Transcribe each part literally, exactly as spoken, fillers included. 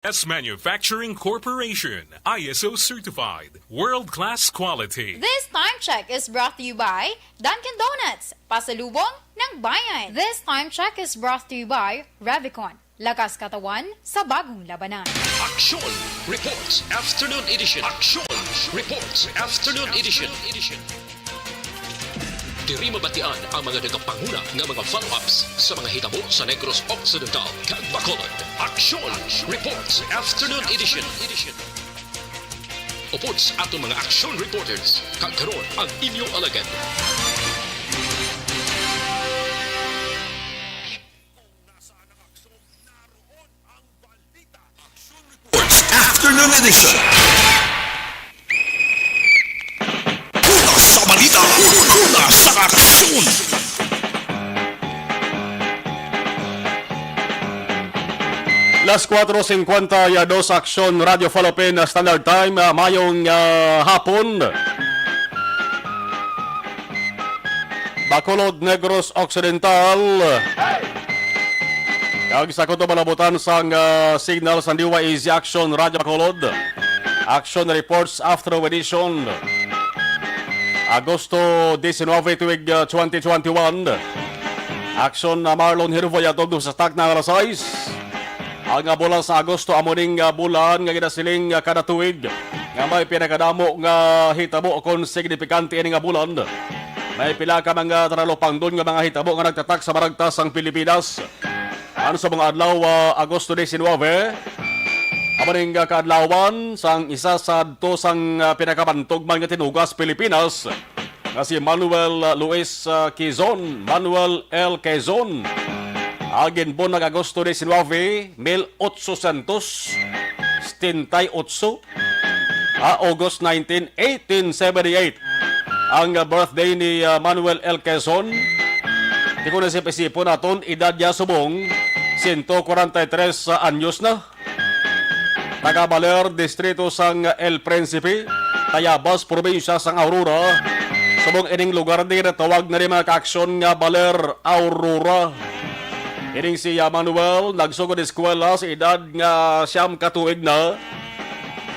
S Manufacturing Corporation, I S O certified, world-class quality. This time check is brought to you by Dunkin' Donuts, pasalubong ng bayan. This time check is brought to you by Revicon, lakas katawan sa bagong labanan. Action Reports Afternoon Edition. Action Reports Afternoon Edition. Diri mabatian ang mga nagapanguna nga mga follow-ups sa mga hitabo sa Negros Occidental kag Bacolod. Action Reports Afternoon Edition. Upod sa aton mga action reporters, kag karon ang inyo alagad. Sports Afternoon Edition. Una sa balita, una sa aksyon. Las cuatro cincuenta y dos, Aksyon Radio Falopin, ah, Standard Time, ah, mayong, ah, hapon. Bacolod, Negros Occidental. Kag sa kutob nga palabutan sang, ah, signal sang D Y A Z Action Radio Bacolod. Action Reports After Edition. Agosto diecinueve, tuig, ah, twenty twenty-one. Action na Marlon Hervoy atog sa takna nga alas sais. Ang, ah, bulan sa Agosto amo ning, ah, bulan nga ginasiling, ah, kada tuig nga may pinakadamo nga hitabo kon signifikante ini nga bulan. May pila ka mga talupangdon nga mga hitabo nga nagtatak sa maragtas sang Pilipinas. Ano sa mga adlaw, ah, Agosto diecinueve, amo ning, ah, kaadlawan sang isa sadto sang, ah, pinakabantog man nga tinugas Pilipinas, nga si Manuel, ah, Luis, ah, Quezon, Manuel L. Quezon. Ang ginbunyag Agosto diecinueve, mil ochocientos setenta y ocho, ah, August nineteen, eighteen seventy-eight. Ang, ah, birthday ni, ah, Manuel L. Quezon. Di ko na isip-isipon naton, edad niya subong, ciento cuarenta y tres anyos na. Taga Baler, distrito sang El Principe, Tayabas, probinsya sang Aurora. Subong ining lugar di ginatawag na ni mga kaaksyon nga Baler, Aurora. Ining si, ah, Manuel nagsugod eskwela sa edad nga siyam ka tuig na.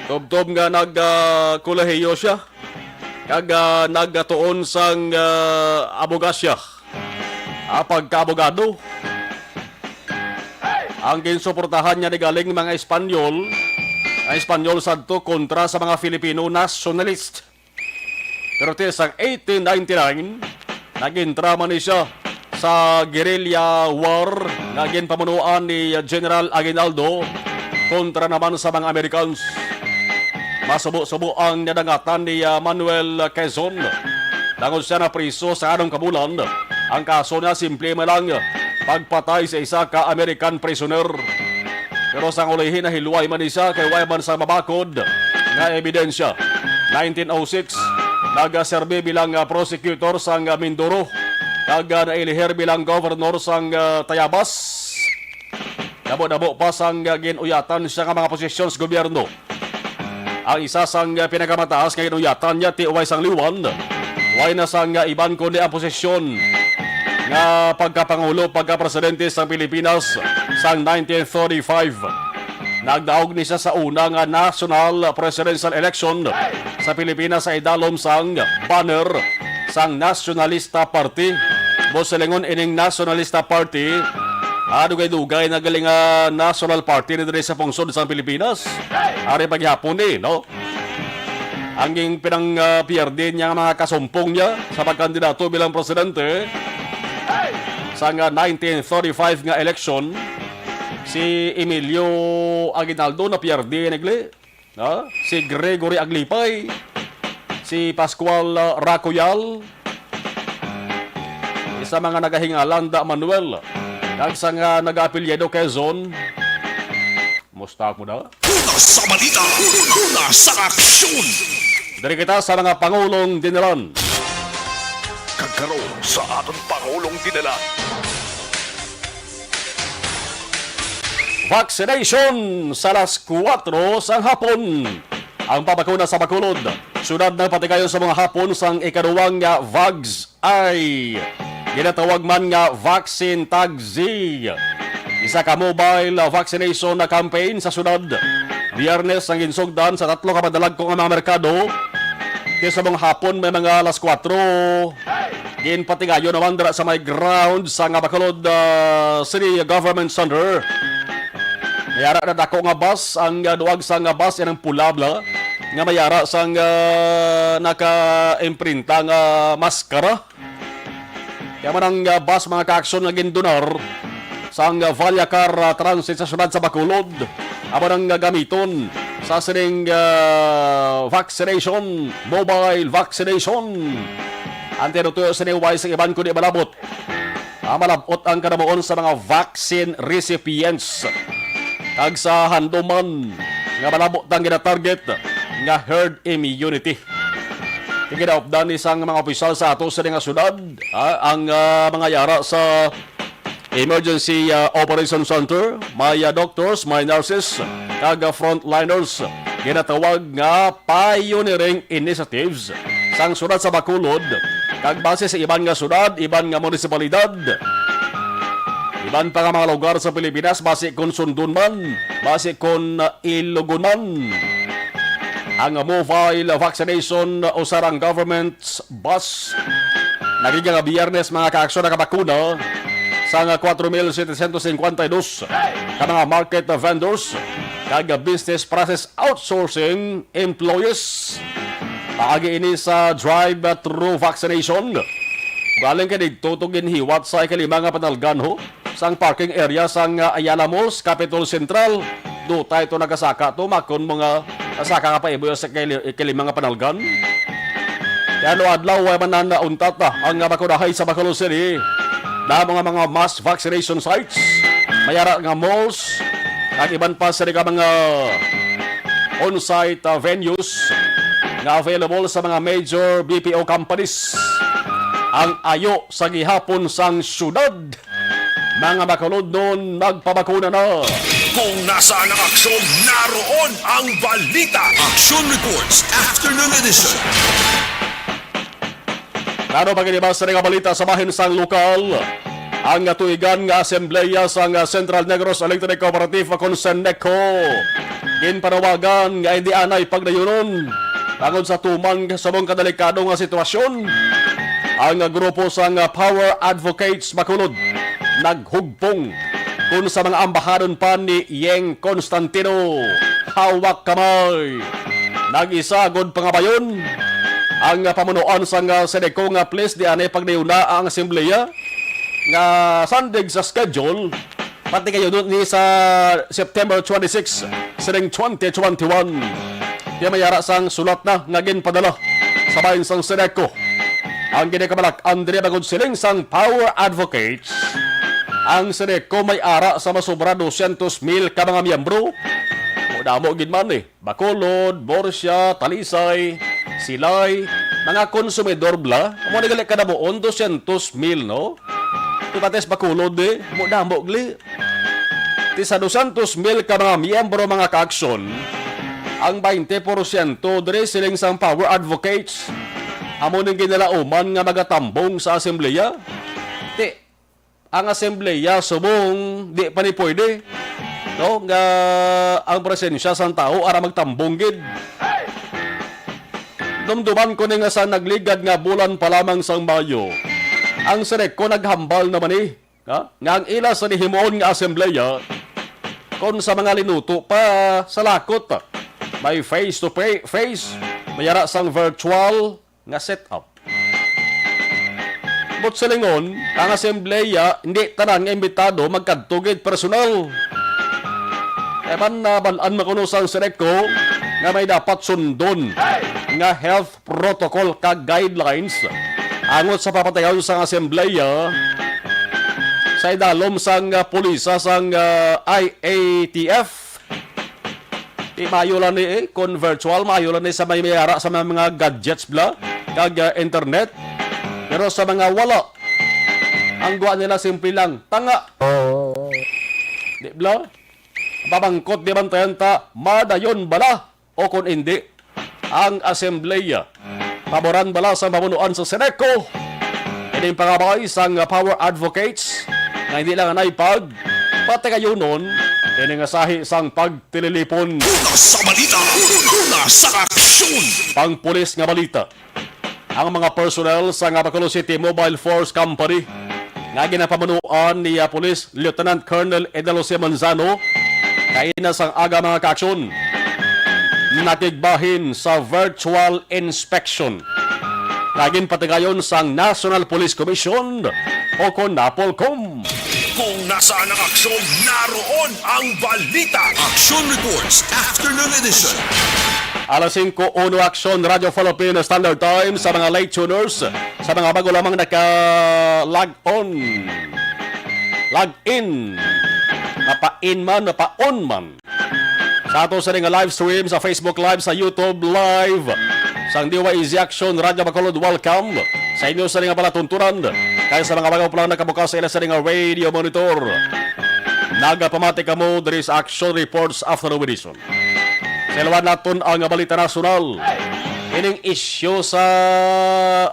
Tubtob nga nag, ah, kolehiyo siya kag, ah, nagatuon sang, ah, abogasya. Ah, pagkaabogado. Ang ginsuportahan niya ni galing mga Espanyol, ang Espanyol sadto kontra sa mga Filipino nationalist. Pero ti sang eighteen ninety-nine, nag-intra man ni siya sa guerrilla war nga ginpamunuan ni General Aguinaldo kontra naman sa mga Americans. Masubo-subo ang nadangatan ni, ah, Manuel Quezon. Tungod siya napriso sa anom ka bulan, ang kaso niya simple man lang, pagpatay sa isa ka American prisoner. Pero sang ulihi, nahilway man ni siya kay way man sa mabakod nga ebidensya. Nineteen oh six, nagaserbi bilang, ah, prosecutor sang, ah, Mindoro, kag, ah, nailihir bilang governor sang, ah, Tayabas. Damo-damo pa sang, ah, gin-uyatan siya nga mga posisyon sa gobyerno. Ang isa sang, ah, pinakamataas nga gin-uyatan niya ti way sang liwan, way na sang, ah, iban kundi ang posisyon nga pagkapangulo, pagkapresidente sang Pilipinas sang nineteen thirty-five. Nagdaog ni siya sa una nga national presidential election sa Pilipinas sa idalom sang banner sang Nacionalista Party. Buot silingon, ining Nacionalista Party, ah, dugay-dugay na gali nga national party ni diri sa pungsod sang Pilipinas. Ari pa gihapon ni, no? Ang gin-, pinang, ah, pierde niya nga mga kasumpong niya sa pagkandidato bilang presidente sang, ah, nineteen thirty-five nga election, si Emilio Aguinaldo napierde, nagli. Ha? Si Gregory Aglipay, si Pascual, ah, Racoyal, isa mga nagahingalan da Manuel, kag sa nga nagaapelyido Quezon. Musta mo da? Una sa balita, una sa aksyon. Diri kita sa mga pangulong dinalan. Kag karon sa aton pangulong dinalan. Vaccination sa alas kuwatro sang hapon. Ang pabakuna sa Bacolod, syudad nagpatigayon sa mga hapon sang ikaduwang nga vags ay ginatawag man nga vaccine tag Z. Isa ka mobile, ah, vaccination na campaign sa syudad. Biyernes ang ginsugdan sa tatlo ka madalagko nga mga merkado. Kay sa mga hapon may mga alas kuwatro, ginpatigayon naman dira sa may ground sa nga Bacolod, ah, City Government Center. May ara na dako nga bus, ang, ah, duwag sa nga bus yan ang pula bla, nga may ara sang, ah, naka-imprinta nga maskara. Kaya man ang, ah, bus, mga kaaksyon, nga gindonar sang, ah, Vallacar, ah, Transit sa siyudad sa Bacolod. Amo nang, ah, gamiton sa sining, ah, vaccination, mobile vaccination. Ang tinutuyo sini way sa iban kundi malabot. Ah, malabot ang kanamuon sa mga vaccine recipients. Kag sa handuman nga malabot ang ginatarget nga herd immunity. Ginaupdan ni sang mga opisyal sa ato sa nga syudad, ah, ang, ah, mga yara sa Emergency, ah, Operation Center, may, ah, doctors, may nurses, kag, ah, frontliners. Ginatawag nga pioneering initiatives sang syudad sa Bacolod, kag base sa iban nga syudad, iban nga munisipalidad, iban pa nga mga lugar sa Pilipinas, basi kon Sundon man, basi kon, ah, Ilogon man. Ang mobile vaccination usa ra ang government's bus. Naging nga Biyernes, mga kaaksyon, nakabakuna sang kwatro mil setecientos cincuenta y dos ka mga market vendors kag business process outsourcing employees. Paagi ini sa drive-through vaccination. Galing kay didto to ginhiwat sa ikalima nga panalgan, ho, sang parking area sang, ah, Ayala Malls, Capitol Central. Dutay to nagasaka to, makon mo nga nasaka ka pa ibo sa ikali-, ikalima nga panalgan. Kaya no adlaw, way man na nauntat, ah, ang, ah, bakunahay sa Bacolod City. Damo nga mga mass vaccination sites. May ara nga malls, kag iban pa sa mga on-site, ah, venues nga available sa mga major B P O companies. Ang ayo sa gihapon sang syudad, mga Bacolodnon, magpabakuna na. Kung nasaan ang aksyon, naroon ang balita. Action Reports, Afternoon Edition. Klaro pa gid ba sa nga balita sa bahin sang lokal? Ang tuigan nga asembleya sang Central Negros Electric Cooperative, kon CENECO, ginpanawagan nga hindi anay pagdayunon tungod sa tuman sa subong kadelikado nga sitwasyon. Ang grupo sang Power Advocates Bacolod naghugpong kon sa mga ambahanon pa ni Yeng Constantino, hawak kamay. Nag-isa gud pangabayon ang pamunuan sang CENECO nga please di anay pagdayuna ang asembleya nga sandig sa schedule, pati kayo ni sa September twenty-six sining twenty twenty-one. Kaya may ara sang sulat na nga ginpadala sa bahin sang CENECO. Ang ginikabalak-an diri bangod siling sang Power Advocates, ang CENECO may ara sa masobra dosyentos mil ka mga miyembro. Mo damo gid man, eh. Bacolod, Borsia, Talisay, Silay, mga konsumidor bla. Amo ni gali kadamuon, dosyentos mil, no? Di ba, tes Bacolod, eh? Mo damo gali. Ti sa dosyentos mil ka mga miyembro, mga kaaksyon, ang baynte porsyento diri siling sang Power Advocates amo ning ginalauman nga magatambong sa asembleya. Ti ang asembleya subong di pa ni pwede, no, nga ang presensya sang tawo ara magtambong gid. Dumduman ko ni nga sa nagligad nga bulan pa lamang sang Mayo, ang CENECO naghambal naman ni, ha, nga ang ila sa nihimuon nga asembleya kon sa mga linuto pa sa lakot, may face to pa-, face, may ara sang virtual nga setup. But silingon, ang asembleya, hindi tanan nga imbitado magkadto gid personal. Kay man nabalaan man kuno sang CENECO nga may dapat sundon nga health protocol kag guidelines angot sa papatayon sang asembleya sa idalom sang, ah, pulisa sang, ah, I A T F. Di maayo lang ni, eh, kung virtual, maayo lang ni sa may mayara sa may mga gadgets bla, kag, ah, internet. Pero sa mga wala, ang gwa nila simple lang, tanga. Di bla? Babangkot di bantayan ta, madayon bala? O kung hindi, ang Assembleya, paboran bala sa mamunuan sa CENECO? Ining pangabay sang Power Advocates nga hindi lang anay pag Patagayonon, ini nga sahi sang pagtililipon. Una sa balita, una sa aksyon. Pang pulis nga balita. Ang mga personnel sa Bacolod City Mobile Force Company nga ginapamunuan ni, ah, Police Lieutenant Colonel Edalose Manzano, kaina sang aga, mga kaaksyon, nakigbahin sa virtual inspection nga ginpatigayon sang National Police Commission o kon NAPOLCOM. Kung nasaan ang aksyon, naroon ang balita. Action Reports, Afternoon Edition. Alas singko uno, Aksyon, Radyo Philippine Standard Time. Sa mga late tuners, sa mga bago lamang naka-log on, log in, mapa-in man, mapa-on man sa ato sa nga live stream sa Facebook Live, sa YouTube Live, sang D Y E Z Action Radyo Bacolod, welcome sa inyo sa nga palatuntunan. Kay sa mga bago pa lang nakabukas sa ila sa nga radio monitor, nagapamati kamo diri sa Action Reports Afternoon Edition. Sa ilawan naton ang balita nasyonal. Ining isyu sa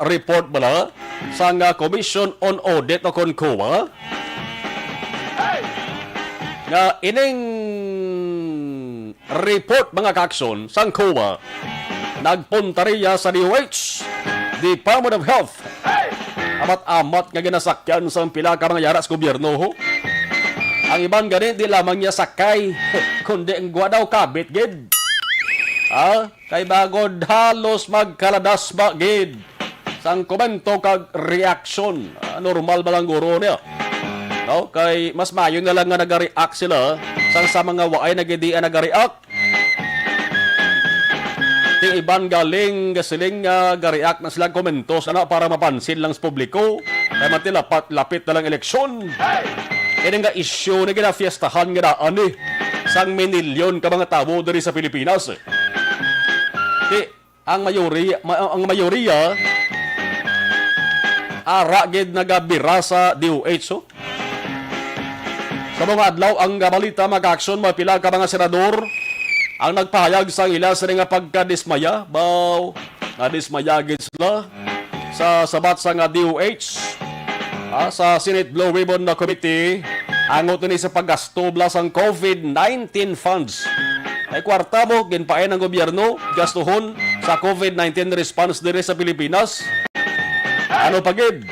report bala sang, ah, Commission on Audit o kon COA, nga ining report, mga kaaksyon, sang COA nagpunta riya sa D O H, Department of Health. Amat-amat nga ginasakyan sang pila ka mga yara sa gobyerno, ho. Ang iban gani, di lamang niya sakay, kundi ang gwa daw kabit gid. Ah, kay bagod halos magkaladas ba gid sang komento kag reaksyon. Ah, normal ba lang guro niya? No? Kay mas mayo na lang nga nagareact sila sang sa mga waay na gid di nagareact. Ti iban galing gasiling nga gareact na sila, komentos ana para mapansin lang sa publiko. Kay mati lapat, lapit na lang eleksyon. Ini nga isyu na ginafiestahan nga daan ni sang minilyon ka mga tawo diri sa Pilipinas. Ti ang mayori-, ma-, ang mayoriya ara gid nagabira sa D O H, oh. Sa mga adlaw ang balita, mga kaaksyon, mga pila ka mga senador ang nagpahayag sang ila sini nga pagkadismaya. Baw, nadismaya gid sila sa sabat sa nga D O H, ah, sa Senate Blue Ribbon na Committee, angot ini sa paggasto bala sang COVID nineteen funds. Ay kwarta mo, ginpain ang gobyerno, gastuhon sa COVID nineteen response diri sa Pilipinas. Ano pa gid?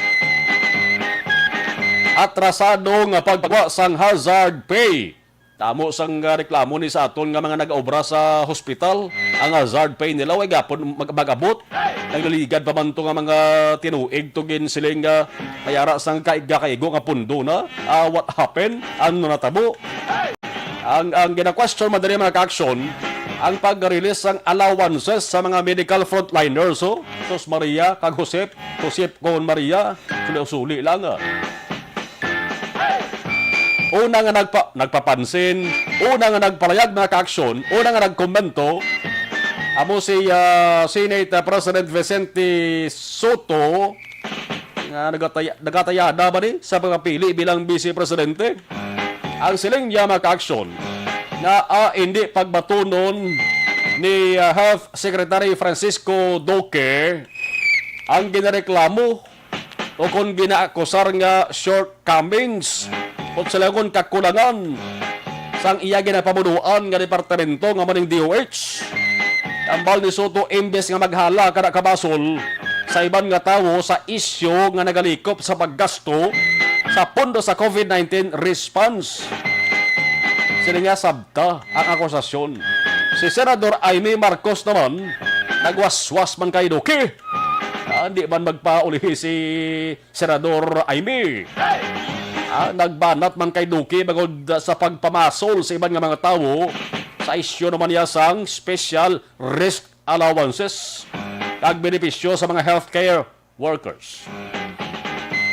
Atrasado nga pagpagwa sang hazard pay. Tamo sang, ah, reklamo ni sa aton nga mga nag-obra sa hospital, ang hazard pay nila way gapon mag-, mag-abot. Naglaligad pa man to nga mga tinuig to, ginsiling nga mayara sang kaiga-kaigo nga pundo na. Ah, what happened? Ano natabo? Ang, ang gina-question man diri, mga kaaksyon, ang pag-release sang allowances sa mga medical frontliners, oh. Sus Maria kag Josep, Josep kon Maria, suli-suli lang, ah. Una nga nagpa-, nagpapansin, una nga nagpalayag, mga kaaksyon, una nga nagkomento, amo si, ah, Senate, ah, President Vicente Sotto, nga nagataya-, nagatayada ba ni sa pagpapili bilang Vice Presidente. Ang siling niya, mga kaaksyon, nga, ah, hindi pagbatunon ni, ah, Health Secretary Francisco Duque ang ginareklamo o kon ginaakusar nga shortcomings o sa lagon kakulangan sang iya ginapamunuan nga departamento nga maning D O H. Ambal ni Sotto, imbes nga maghala kada kabasol sa iban nga tawo sa isyu nga nagalikop sa paggasto sa pondo sa COVID nineteen response, sini nga sabta ang akusasyon. Si Senador Imee Marcos naman nagwaswas man kay Duque. Ah, di man magpaulihi si Senador Imee. Ah, nagbanat man kay Duque bangod sa pagpamasol sa iban nga mga tawo sa isyu naman niya sang special risk allowances kag benepisyo sa mga healthcare workers.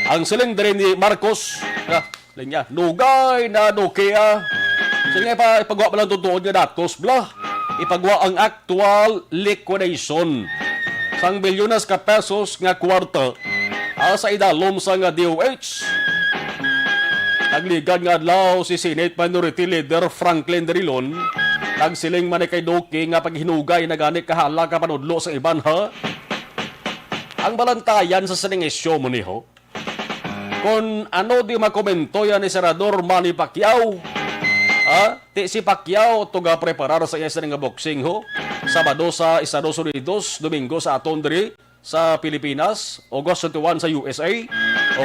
Ang siling diri ni Marcos, ah, siling niya, "Nugay na, Duque, ah." Siling niya, "Ipa-, ipagwa pa lang tutuod nga datos, bla. Ipagwa ang actual liquidation sang bilyones ka pesos nga kwarta, ah, sa idalom sa nga D O H." Nagligad nga adlaw si Senate Minority Leader Franklin Drilon, nagsiling man ni kay Duque nga paghinugay na gani kahala ka panudlo sa iban, ha? Ang balantayan sa sining isyu mo ni, ho? Kon ano di makomento yan ni Senador Manny Pacquiao. Ha? Ti si Pacquiao to ga preparar sa iya sini nga boxing ho. Sabado sa Estados Unidos, Domingo sa aton diri sa Pilipinas, August twenty-one sa U S A,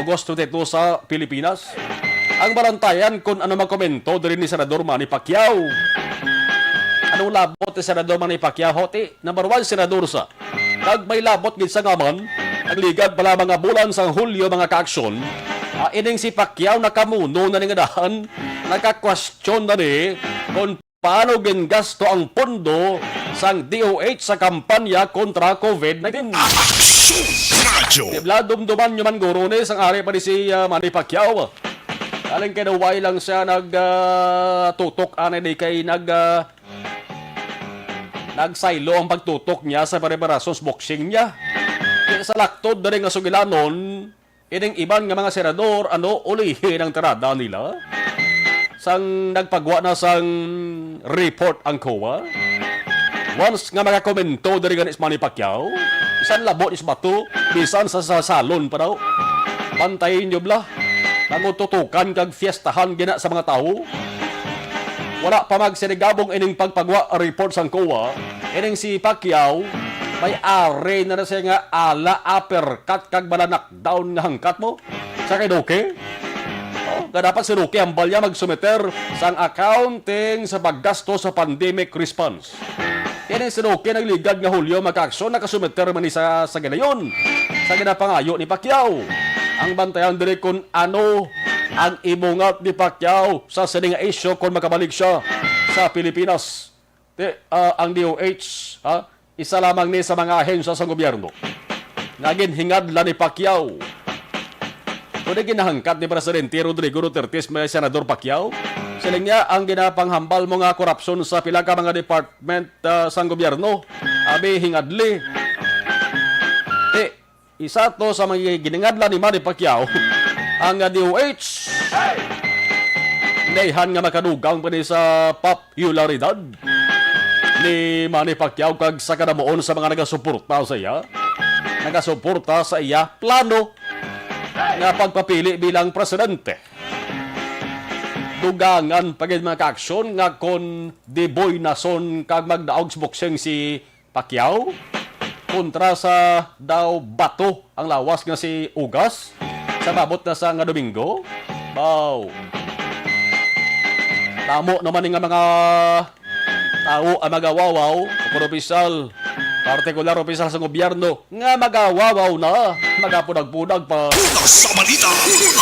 August twenty-two sa Pilipinas. Ang balantayan kon ano makomento diri ni Senador Manny Pacquiao. Anong labot ni Senador Manny Pacquiao? Ti, number one, senador sa. Kag may labot gid sa ngaman, nagligad pa lamang nga bulan sang Hulyo, mga kaaksyon, ah, ining si Pacquiao nakamuno na ni nga dahan, naka-question na ni kon paano gingasto ang pondo sang D O H sa kampanya kontra COVID nineteen. Aksyon Radyo. Di bala, dumduman nyo man guro ni sang ari pa ni si, ah, Manny Pacquiao. Aling kay daw wala lang siya nag, ah, tutok, anay di kay nag, ah, nagsaylo ang pagtutok niya sa preparasyon sa boxing niya. Kaya sa laktod dali nga sugilanon, ining iban nga mga senador, ano, ulihi ang tirada nila. Sang nagpagwa na sang report ang COA. Once nga makakomento diri gani si Manny Pacquiao, bisan labo ni sa bato, bisan sa, sa salon pa daw. Bantayin nyo bala. Nangututukan kag fiestahan gina sa mga tawo. Wala pa magsinigabong ining pagpagwa report sang COA, ining si Pacquiao, may ari na na siya nga ala uppercut kag bala knockdown nga hangkat mo. Sa kay Duque? Oh, nga dapat si Duque ang balya magsumiter sang accounting sa paggasto sa pandemic response. Kini si Duque nagligad nga Hulyo, mga kaaksyon, nakasumiter man ni sa, sa ginayon sa ginapangayo ni Pacquiao. Ang bantayan diri kung ano ang ibungat ni Pacquiao sa sini nga isyu kung makabalik siya sa Pilipinas. Ti, ah, ang D O H, ha, isa lamang ni sa mga ahensya sa gobyerno nga ginhingadlan ni Pacquiao. Kundi ginahangkat ni Presidente Rodrigo Duterte si Senador Pacquiao. Siling niya ang ginapanghambal mo nga korupsyon sa pila ka mga department, ah, sang gobyerno, abi hingadli. Ti, isa to sa mga ginhingadlan ni Manny Pacquiao ang D O H. Naihan nga makadugang pa ni sa popularidad ni Manny Pacquiao kag sa kadamuon sa mga nagasuporta sa iya, nagasuporta sa iya plano nga pagpapili bilang presidente. Dugangan pa gid, mga kaaksyon, nga kon diboy nason kag magdaog sa boksing si Pacquiao kontra sa daw bato ang lawas nga si Ugas sa maabot na sa nga Domingo. Baw. Damo naman nga mga tawo ang magawawaw, o kon opisyal, partikular opisyal sa gobyerno, nga magawawaw na, magapudag-pudag pa. Una sa balita,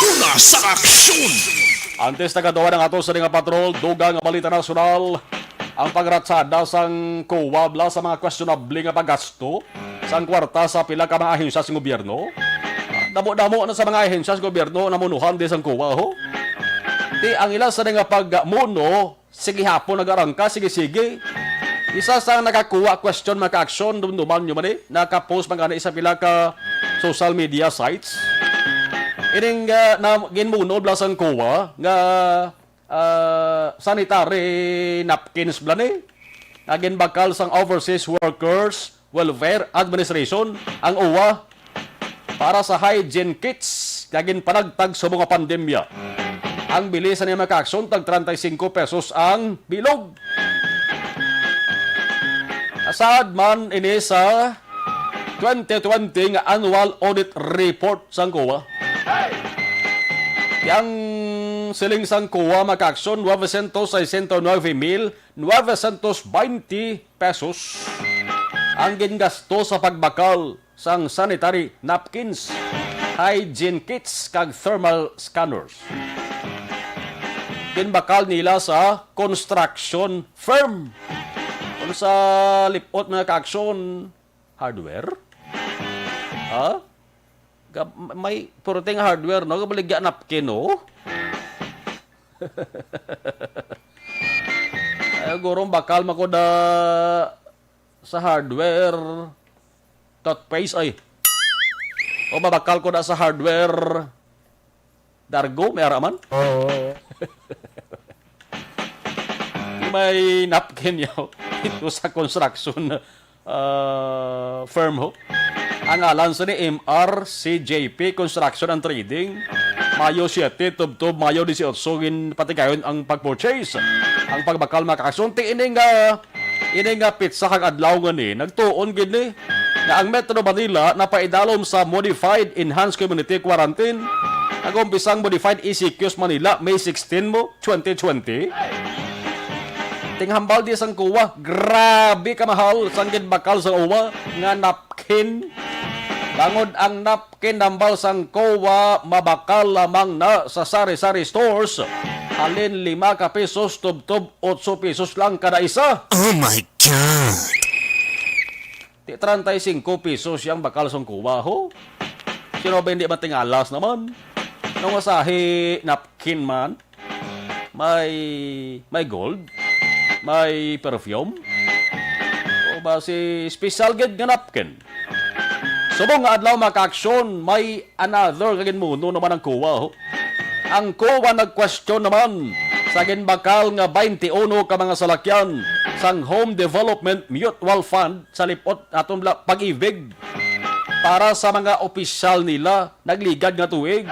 una sa aksyon. Antes nagatuwa ang ato sa nga patrol, dugang nga balita nasyonal, ang pagratsada sang COA bala sa mga questionable nga paggasto sang kwarta sa pila ka mga ahensya sa gobyerno. Damo-damo na sa mga ahensya sa gobyerno namunuhan di sang COA, ho. Ti ang ila sa nga pagmuno, sige hapon nagarangka, sige-sige. Isa sa nakakuha question, mga kaaksyon, dumduman nyo man eh, nakapost man gani sa pila ka social media sites. Ining, ah, na, ginmuno bala sang COA nga, ah, sanitary napkins bala ni nga ginbakal sang Overseas Workers Welfare Administration, ang OWWA, para sa hygiene kits nga ginpanagtag sa mga pandemya. Ang bili sa niyang mga kaaksyon, tag treinta y cinco pesos ang bilog. Nasaad man ini sa twenty twenty nga annual audit report sang COA. Ang siling sang COA, mga kaaksyon, novecientos sesenta y nueve mil novecientos veinte pesos ang gingasto sa pagbakal sang sanitary napkins, hygiene kits, kag thermal scanners. Ginbakal nila sa construction firm. Kung sa lipot, mga kaaksyon, hardware? Ha? Ga-, may purting hardware, no? Kabaligya napkin, no? Ay, gurong bakal man ko da sa hardware, toothpaste, ay. O mabakal ko na sa hardware, Dargo, may ara man? Oo. May napkin yaw ito sa construction, ah, firm ho. Ang ngalan sa ni M R C J P Construction and Trading. Mayo siete, tubtob Mayo dieciocho, ginpatigayon ang pag-purchase. Ang pagbakal, mga kaaksyon, ti ini nga, ini nga pitsa kag adlaw nga ni, nagtuon gid ni nga ang Metro Manila napaidalom sa Modified Enhanced Community Quarantine. Nag-umpisa ang Modified E C Qs Manila May sixteen mo, twenty twenty. Tinghambal di sang COA, grabe kamahal sang ginbakal sa COA nga napkin. Bangod ang napkin hambal sang COA mabakal lamang na sa sari-sari stores, halin lima ka pesos tubtob otso pesos lang kada isa. Oh my God! Ti treinta y cinco pesos yang bakal sang COA, ho? Sino ba hindi matingalas naman? Nung asahi napkin man, may, may gold, may perfume, o ba si special gid nga napkin? Subong nga adlaw, mga kaaksyon, may another nga ginmuno naman ang COA, ho. Ang COA nagkwestiyon naman sa ginbakal nga twenty-one ka mga salakyan sang Home Development Mutual Fund sa lipot aton bla pag-ibig para sa mga opisyal nila nagligad nga tuig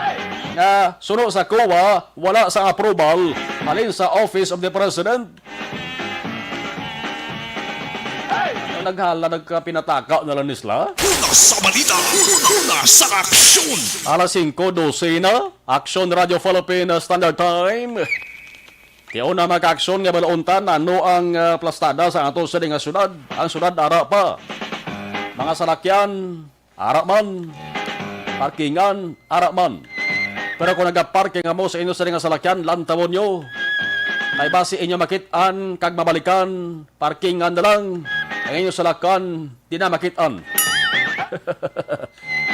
nga suno sa COA wala sa approval halin sa Office of the President. Naghala, nagkapinataka na lang ni sila. Una sa balita, una sa aksyon. Alas singko dose na, Aksyon Radio Philippine Standard Time. Ti una, mga kaaksyon, nga balauntan, ano ang, ah, plastada sa ato sa nga syudad? Ang syudad ara pa. Mga salakyan, ara man. Parkingan, ara man. Pero kung nagaparking kamo sa inyo sa nga salakyan, lantawon nyo. Kay basi inyo makit-an kag mabalikan, parkingan na lang. Ang inyo salakyan, di na makit-an.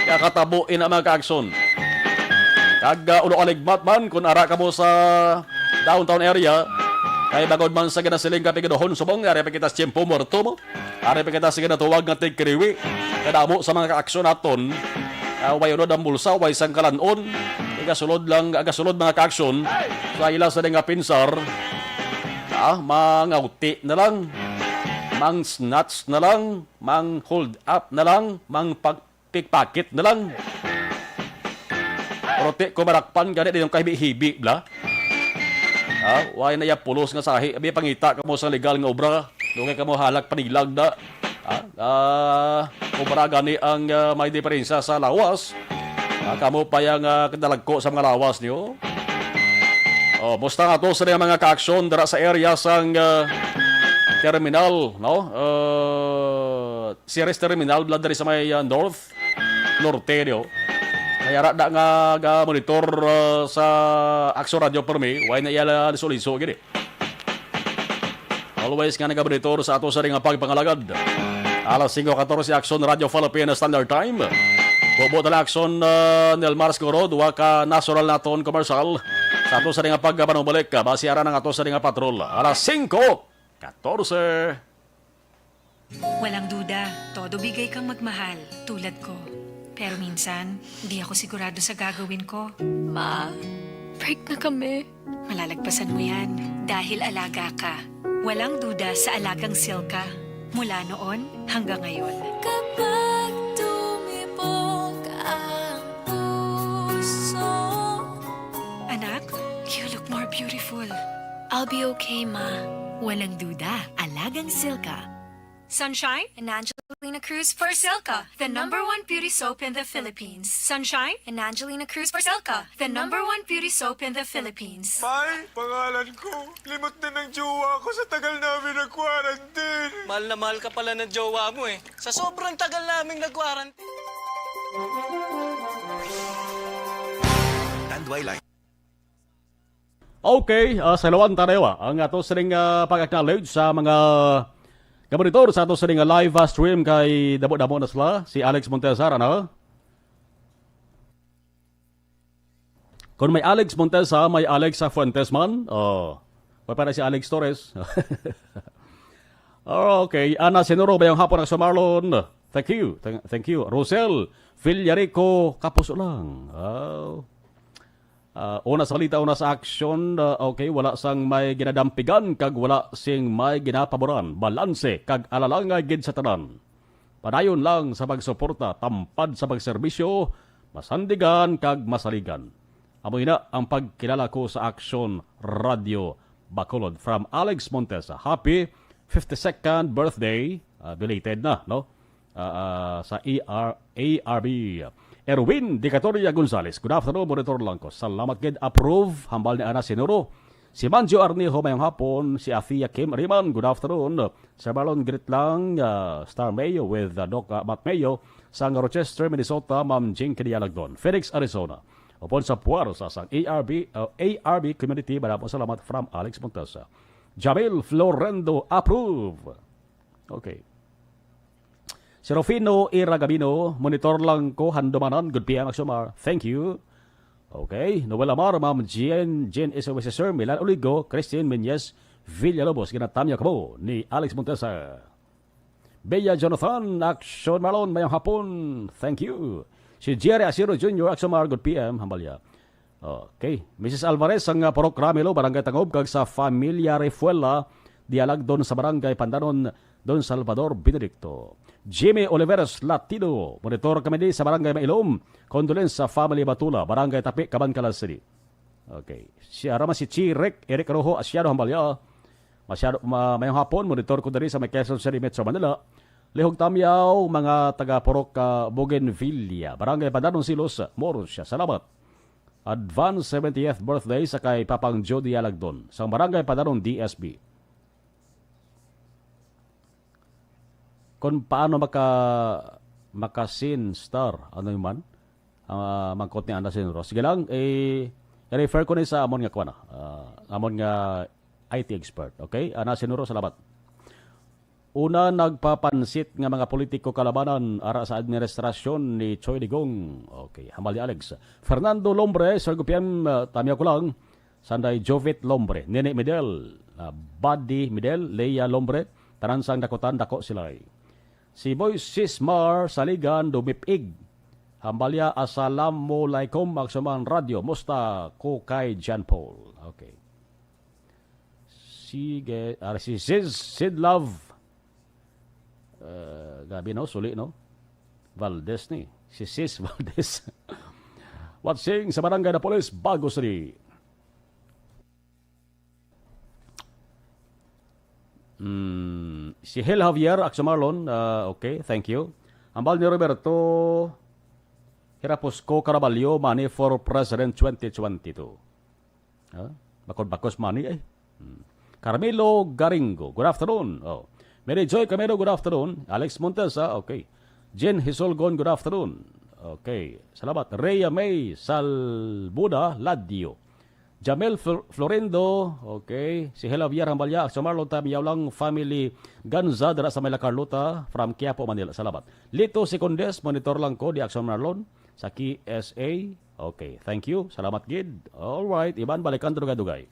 Kaya katabo ina, mga kaaksyon. Kag, ah, ulo aligmat man kung ara kamo sa downtown area. Kay bangod man sa ginasiling ka pigaduhon subong, ari pa kita sa tiyempo muerto mo. Ari pa kita sa ginatuwag nga tigkiriwi. Kadamo sa mga kaaksyon naton, ah, way unod ang bulsa, way sang kalanon. Igasulod lang, agasulod, mga kaaksyon, sa ila sa nga pinsar. Ah, mangawti na lang, mang snatch na lang, mang hold up na lang, mang pag pickpocket na lang. Pero ti ko marakpan gani, di yung kahibi-hibi, bla. Ah, way na iya pulos nga sahi. Abi, pangita kamo sa legal nga obra. Dugay kamo halak panilag na. Ah, ah, obra gani ang, ah, may diferensya sa lawas. Ah, kamo pa yang, ah, kadalagko sa mga lawas niyo. Oh, musta nga to sa mga kaaksyon dira sa area sang, ah, terminal, no? Ah, Ceres Terminal, bla, diri sa may, ah, North. Norte, no? Kaya ra da nga ga-monitor, ah, sa Aksyon Radio Permi, way na iya liso-liso gini. Always nga naga-monitor sa ato sa ring pagpangalagad. Alas singko katorse, Aksyon Radio Philippine Standard Time. Bubo tala Aksyon, ah, Nelmar Siguro, duwa ka national naton commercial. Sa ato sa ring pagpanumalik, ah, basi ara na nga ato sa ring patrol. Alas singko katorse. Walang duda, todo bigay kang magmahal, tulad ko. Pero minsan, di ako sigurado sa gagawin ko. Ma, break na kami. Malalagpasan mo yan, dahil alaga ka. Walang duda sa alagang Silka. Mula noon hanggang ngayon. Kapag tumibok ang puso. Anak, you look more beautiful. I'll be okay, Ma. Walang duda, alagang Silka. Sunshine and Angelina Cruz for Silka, the number one beauty soap in the Philippines. Sunshine and Angelina Cruz for Silka, the number one beauty soap in the Philippines. May, pangalan ko. Limot na ng jowa ko sa tagal namin nag-quarantine. Mahal na mahal ka pala ng jowa mo eh. Sa sobrang tagal naming nag-quarantine. Tanduay Light. Okay, ah, sa lawan tayo, ah, ang ato sining, ah, pag-acknowledge sa mga kabaritor sa ato sining, ah, live, ah, stream kay damo-damo na sila. Si Alex Montesar, ano? Kung may Alex Montesa, may Alex sa Fuentes man. Oh, pa para si Alex Torres. Oh, okay. Ana Sinuro, bayang hapon ang Marlon. Thank you. Thank, thank you. Rosel Villarico, kapuso lang. Oh. Ah, una sa balita, una sa aksyon, ah, okay, wala sang may ginadampigan kag wala sing may ginapaboran. Balanse kag alalangay gid sa tanan. Padayon lang sa pagsuporta, tampad sa pagserbisyo, masandigan kag masaligan. Amo ina ang pagkilala ko sa Action Radio Bacolod. From Alex Montesa, happy fifty-second birthday. Ah, belated na, no? Ah, ah, sa E R, A R B. Erwin Dicatoria Gonzalez, good afternoon, monitor lang ko. Salamat gid, approve, hambal ni Ana Sinuro. Si Manjo Arnijo, mayong hapon. Si Athea Kim Ariman, good afternoon. Sir Marlon, greet lang, ah, Star Mayo with, ah, Doc, ah, Matt Mayo. Sang Rochester, Minnesota, Ma'am Jinky Dialagdon. Phoenix, Arizona. Upon sa puwersa sang A R B, uh, A R B community, madamo salamat from Alex Montesa. Jamil Florendo, approve. Okay. Si Rufino Ira Gabino, monitor lang ko, Handumanan, good P M, Axomar. Thank you. Okay. Noel Amar, Ma'am Jean, Jean S O S, Sir Milan Oligo, Christine Menyes Villalobos, ginatamya kamo ni Alex Montesa. Bea Jonathan, Action Marlon, mayong hapon. Thank you. Si Jerry Asiro Junior, Action Mar, good P M, hambalya. Okay. Missus Alvarez, ang, ah, Purok Ramilo, Barangay Tangob, kag sa Familia Refuela, Dialagdon sa Barangay Pandanon, Don Salvador Benedicto. Jimmy Oliveros Latido, monitor kami di sa Barangay Mailom. Condolence sa Family Batula, Barangay Tapi, Kabankalan City. Okay. Si Arama, si Chi Rick, Eric Rojo, Asiado, hambalya. Masyado, ma-, mayong hapon, monitor ko diri sa may Quezon City, Metro Manila. Lihog tamyaw, mga taga Purok, ah, Bougainvillea, Barangay Pandanon, Silos, Moros siya. Salamat. Advance seventieth birthday sa kay Papang Jody Alagdon, sang Barangay Pandanon, D S B. Kung paano maka, maka-scene star, ano yun man? Ah, mangkot ni Ana Sinuro. Sige lang, eh, i-refer ko ni sa amon nga kuwan, ah, amon nga I T expert, okay? Ana Sinuro, salamat. Una, nagpapansit nga mga politiko kalabanan ara sa administrasyon ni Choi Digong. Okay, hambal ni Alex. Fernando Lombre, Sir Gupian, ah, tamyaw ko lang. Sanday Jovit Lombre, Nene Medel, ah, Buddy Medel, Leia Lombre, tanan sang dakutan, dako sila, eh. Si Boy Sismar Saligan, Dumipig. Hambalya, Assalamualaikum, Magsuman Radio. Musta ko kay John Paul? Okay. Sige, ah, si Sis, Sid Love. Eh, grabe, no? Suli, no? Valdez ni. Si Sis Valdez. Watching sa Barangay Napoles, Bago City. Mm, si Hel Javier, Axo Marlon, ah, okay, thank you. Ambal ni Roberto Hirapusco Caraballo, Money for President twenty twenty-two. Ah, bakod-bakos money, eh. Hmm. Carmelo Garingo, good afternoon. Oh. Mary Joy Camero, good afternoon. Alex Montesa, okay. Jen Hisolgon, good afternoon. Okay, salamat. Rhea May Salbuda Ladio. Jamel Flor-, Florindo, okay. Si Hela Villar Hambalya, sa Marlon Tam Yaulang family, Ganza, dira sa Mela Carlota, from Quiapo, Manila. Salamat. Lito Secondes, monitor lang ko, di Action Marlon, sa K S A. Okay, thank you. Salamat gid. All right, iban, balikan, dugay-dugay.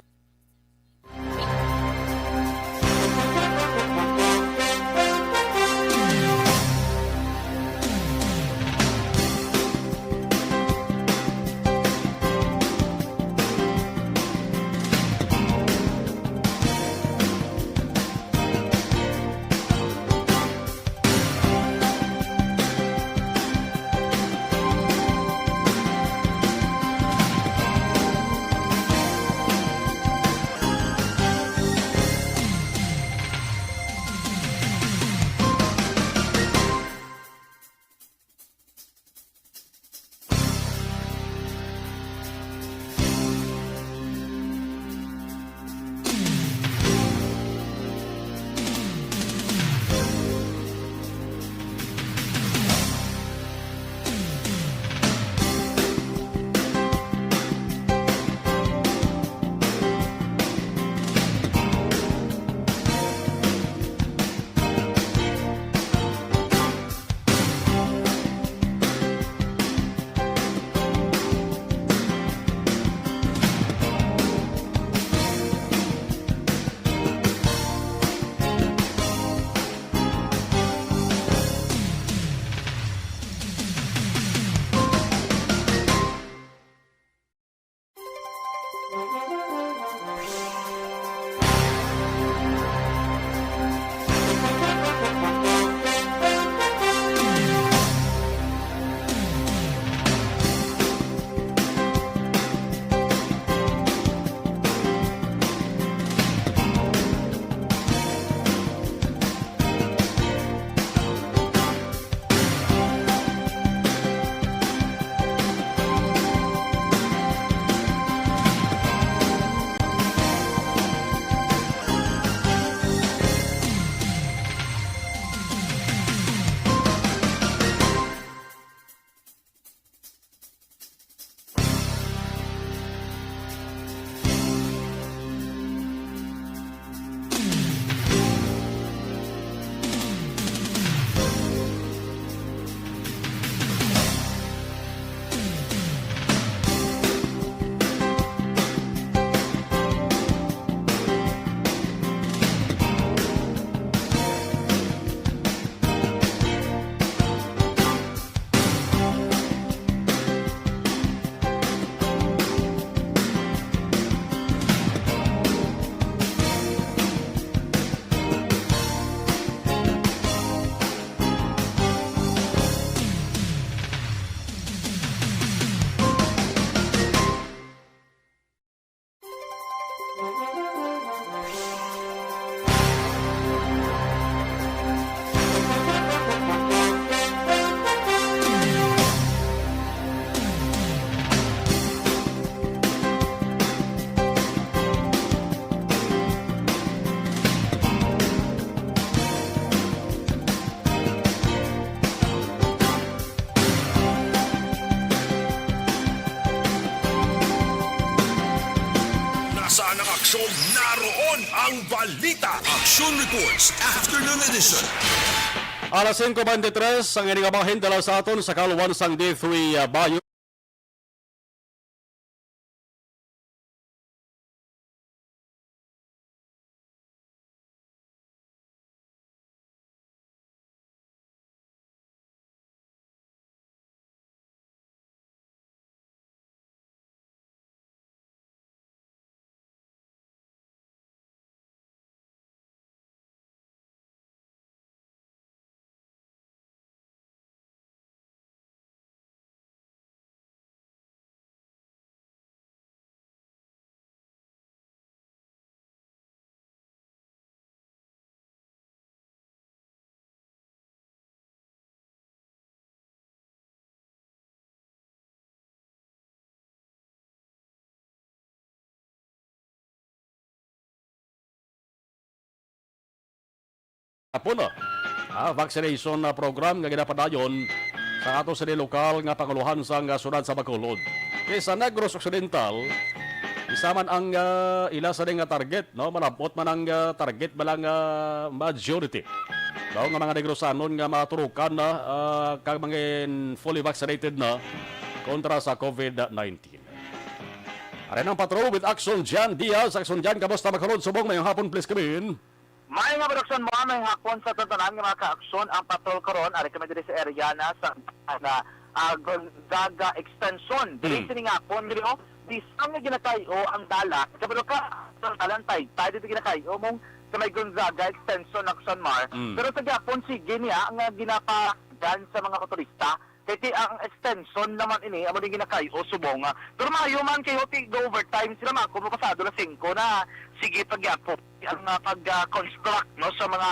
Reports, Afternoon Edition. Alas singko bente tres, ang ini nga bahin dala sa aton sa kaluwan sang D three, uh, Bayo. Hapon, ah, ah, vaccination, ah, program nga ginapadayon sa ato sini lokal nga pangulohan sang, ah, syudad sa Bacolod. Kay sa Negros Occidental, isa man ang, ah, ila sa nga target, no? Malabot man ang, ah, target, bala nga majority daw nga mga Negrosanon nga maturukan na, ah, kag mangin fully vaccinated na kontra sa COVID nineteen. Ari ang patrol with Action Jan Diaz. Action Jan, kamusta, Bacolod, subong? Mayong hapon, please come in. May nga produksyon mo, may hapon sa tanan nga mga ka-aksyon ang patrol karon. Ari kami diri sa area na sa, na, ah, Gonzaga Extension. Diri Hmm. sining hapon, diri, oh, bisan nga ginakay-o ang dalan. Kabalo ka, sa dalan, tay, tay, dito ginakay-o mong sa may Gonzaga Extension, Action Mar. Hmm. Pero sa gihapon, sige niya nga ginapagan sa mga motorista. Kay ti ang extension naman ini, amo din ginakay-o subong. Pero maayo man kay ti go overtime sila, mga kuno pasado na singko na. Sige pa gyapon ang, ah, pag, ah, construct, no, sa mga,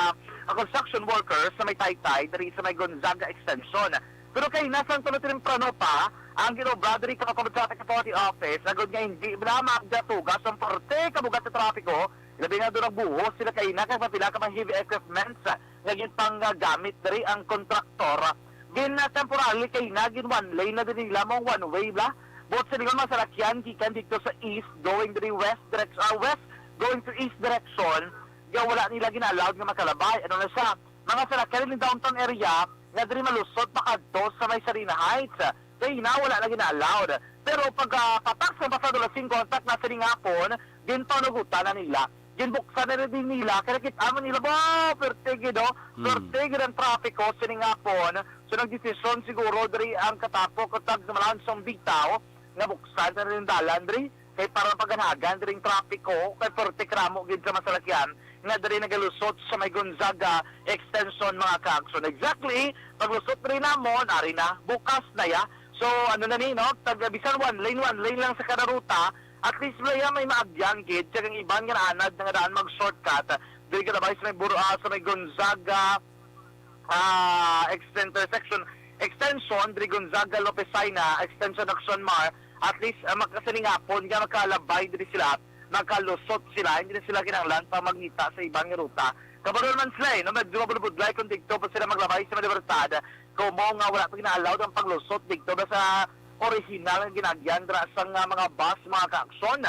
ah, construction workers sa may Taytay diri sa may Gonzaga Extension. Pero kay nasang tulo temprano pa ang ginobra diri sa Bacolod Traffic Authority Office, agod nga hindi bala magdatugas ang parte kabugat sa trapiko, labi na doon nagbuhos sila kay na kay papila ka mga heavy equipments nga ginpanggamit diri ang kontraktor. Gin, ah, temporarily kay na gin one lane na din nila mong one way bla. But sa mga salakyan gikan dito sa east going diri west direct, ah, west going to east direction, nga wala nila gina-allowed nga makalabay. Ano na siya? Mga salakyan in downtown area nga diri malusot pakadto sa may Sarina Heights. Kay na wala na gina-allowed. Pero pag, ah, patak sa pasado alas singko ang tak na sining hapon, ginpanugutan na nila. Ginbuksan na rin nila, kaya nakita man nila, ba, perte gid, oh. Hmm. Perte gid ang trapiko sining hapon. So, nagdesisyon siguro diri ang katapo kag tag sa Malansong Bitaw nga buksan na rin dalan diri kay para paganagan diri ang trapiko kay perte kramo gid sa masalakyan nga diri nagalusot sa may Gonzaga Extension, mga ka-aksyon. Exactly, paglusot diri namon, ari na, bukas na ya. So, ano na ni, no? Tag, bisan one lane, one lane lang sa kada ruta, at least wala ya may maagyan gid, kag ang iban nga naanad na nga daan mag-shortcut, diri ka labay sa may Bur-, ah, sa may Gonzaga, ah, ex-, intersection, extension, diri Gonzaga, Lopez Saina, extension, Action Mar, at least, ah, makasiningapon nga makalabay diri sila, makalusot sila, hindi na sila kinahanglan pa mangita sa iban nga ruta. Kabalo man sila, eh, no? Medyo mabudlay kung dito pa sila maglabay sa Libertad, kung mo nga wala pa gina-allowed ang paglusot dito ba sa original nga ginagyan dira sa nga mga bus, mga ka-aksyon.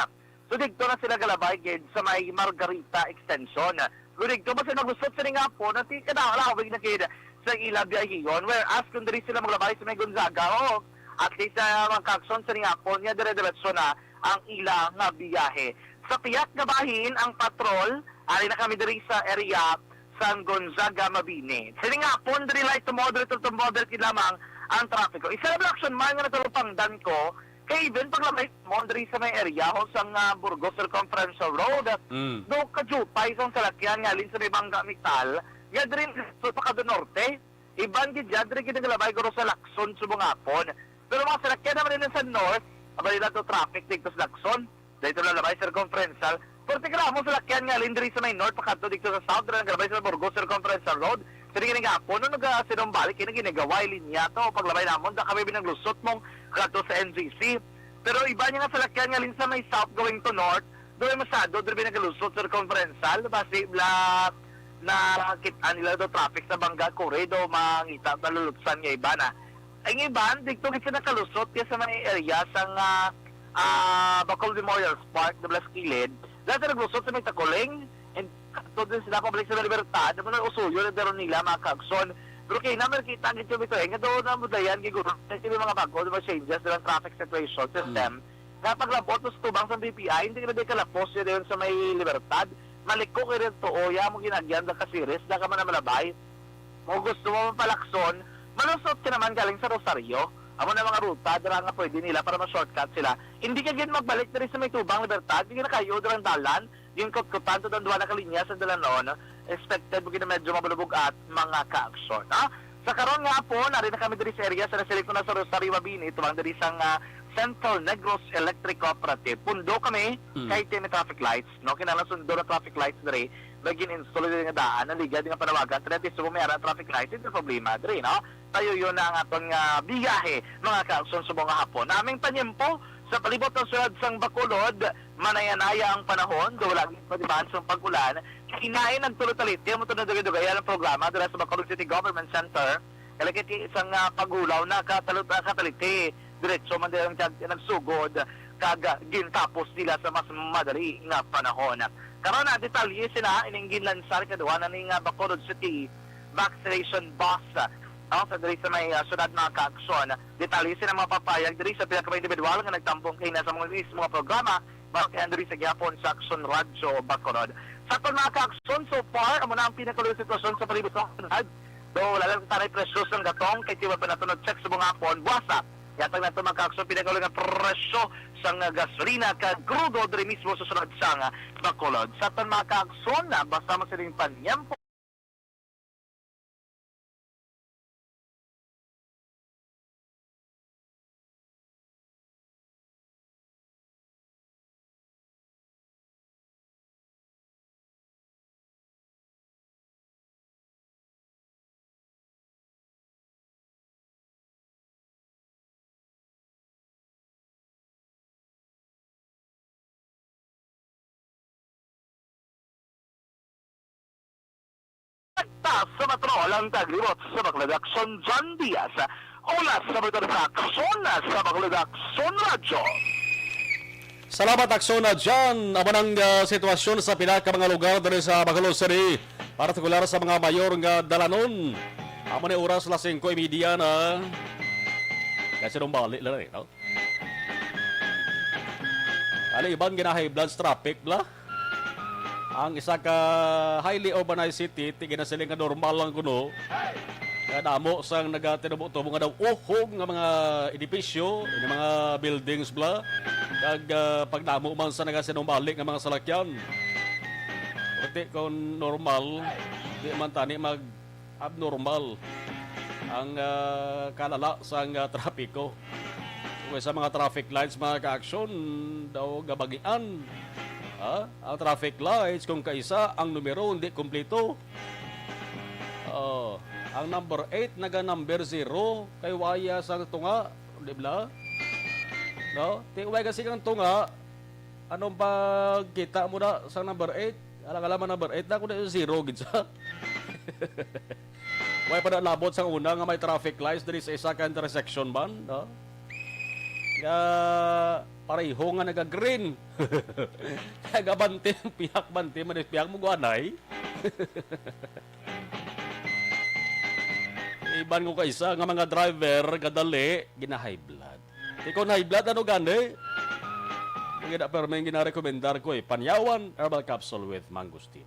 So, dito na sila galabay gid sa may Margarita Extension. Kung dito ba sila maglusot sa ning hapon, na ti-, kada halawig na gid sa ila biyahiyon. Whereas, kung diri sila maglabay sa may Gonzaga, o at least, ah, mga ka-aksyon, sa ning hapon, nga dire-diretso na ang ila nga biyahe. Sa pihak nga bahin, ang patrol, ari na kami diri sa area sang Gonzaga, Mabini. Sa ning hapon, diri light to moderate to moderate gid lamang ang trapiko. Isa lang action man nga natalupangdan ko, kay even paglabay mo diri sa may area ho sang, ah, Burgos Circumferential Road, Mm. do kajupay sang salakyan nga alin sa may Bangga Metal, nga diri sa Pacado Norte. Iban gid dyan, diri gid nagalabay guro sa Lacson subong hapon. Pero mga salakyan naman nila sa north, abali lang to traffic dito sa Lacson. Dito lang labay circumferential. Pero tigra mo salakyan nga alin diri sa may north, pakadto dito sa south, diri nagalabay sa Burgos Circumferential Road. Sa tingin nga hapon, nung nagasinumbalik, kaya ginagaway linya to. Paglabay namon, da kami binaglusot mong kadto sa N G C. Pero iba niya nga salakyan nga alin sa may south going to north, doon masyado, diri nagalusot circumferential, basi bla, nakita nila do traffic sa Bangga, Kure, do mangita sa lulutsan nga iba na. Ang iban, dito gid sila nakalusot kaya sa may area sang, ah, ah, Bacol Memorial Park, do bla sa kilid. Lahat na naglusot sa may Takuling, and Adto din sila pabalik sa Libertad, amo na usuyon na daron nila, mga kaagson. Pero kay na, may kita gid kami to, eh, nga daw na mudayan, gid guro, may mga bago, di ba, changes sa traffic situation system. Hmm. Nga paglabot mo sa tubang sa B P I, hindi ka na di kalapos yun, yun sa may Libertad. Maliko kayo rin to, o, ya mo ginagyan, da ka series, da ka man na malabay. Mo gusto mo mapalakson, malusot ka naman galing sa Rosario. Amo na mga ruta, dira nga pwede nila para ma-shortcut sila. Hindi ka gid magbalik diri sa may tubang Libertad, hindi na kayo dirang dalan, yung kutkutan to ang duha na ka linya sa Dalanon, expected mo gid na medyo mabulubog at mga ka-aksyon, ha? Sa karon nga hapon, ari na kami diri sa area sa nasiling ko na sa Rosario Mabini, tubang diri sang, ah, Central Negros Electric Cooperative. Pundo kami, Mm. kay may traffic lights, no? Kinahanglan sundo na traffic lights diri. May gin-install diri nga daan, naligad nga panawagan, twenty subong may ara traffic lights, hindi problema diri, no? Tayo yun na ang aton nga biyahe, mga ka-aksyon, subong nga hapon. Naming panyempo, sa palibot ng siyudad sang Bacolod, manayanaya ang panahon, daw wala gid padibahan sang pag-ulan. Kinain nagtulo taliti, amo to na dugay-dugayan ang programa dira sa Bacolod City Government Center. Kalakiti isang, ah, paghulaw na katalut-, ah, kataliti. Diretso man din ang jag-, nagsugod, kag, ah, gintapos nila sa mas madali nga panahon. Karon na detalye sina ining ginlansar kaduha na ni nga Bacolod City vaccination bus, ah, no, sa diri sa may, ah, syudad, mga ka-aksyon. Detalye sina mga papayag diri sa pila ka mga individual nga nagtambong kaina sa mga mismo nga programa, mga kaya diri sa gihapon sa Aksyon Radyo Bacolod. Sa aton, mga ka-aksyon, so far, amo na ang pinakaluyo sitwasyon sa palibot sa syudad. Do, lalang tanay presyo sang gatong kay tiwa pa nato nag-check sa mga hapon. Buwasa, yatag nato, mga ka-aksyon, pinakaluyo nga presyo sang gasolina kag krudo diri mismo sa syudad sang Bacolod. Sa aton, mga ka-aksyon, ah, basta mo sining panyempo. Taas sa patrol ang taglibot sa Bacolod Aksyon, John Diaz. Ulas sa monitor sa Aksyon, sa Bacolod Aksyon Radyo. Salamat, Aksyon na John. Amo nang, ah, sitwasyon sa pila ka mga lugar diri sa Bacolod City, partikular sa mga mayor nga dalanon. Amo ni oras, las singko y media na. Kasi nung bali lang, eh, no? Ano, iban gina-high blood sa traffic, bla? Ang isa ka highly urbanized city, ti ginasiling nga normal lang kuno. Nga damo sang nagatinubo-tubo nga daw uhog nga mga edipisyo, nga mga buildings, bla. Kag, ah, pagdamo man sa nagasinumbalik nga mga salakyan. Perti kung normal, di man tani mag abnormal ang, ah, kalala sang, ah, trapiko. Kung sa mga traffic lights, mga ka-aksyon, daw gabagian, ah, ang traffic lights kung kaisa ang numero hindi kumpleto. Oh, ang number eight naga number zero kay waya sang tunga, di ba? No? Ti way kasi ang tunga, anong pagkita mo na sa number eight? Alang-alang man number eight na, kung zero gid sa. Way pa nalabot sang una nga may traffic lights diri sa isa ka intersection man, no? Nga pareho nga naga-green. Kaya gabante, pihak bante, man pihak mo guanay. Iban ko kaisa nga mga driver, gadali, gina-high blood. Ikaw na high blood, ano gani? Hindi na permi ang ginarekomendar ko eh. Panyawan Herbal Capsule with Mangosteen.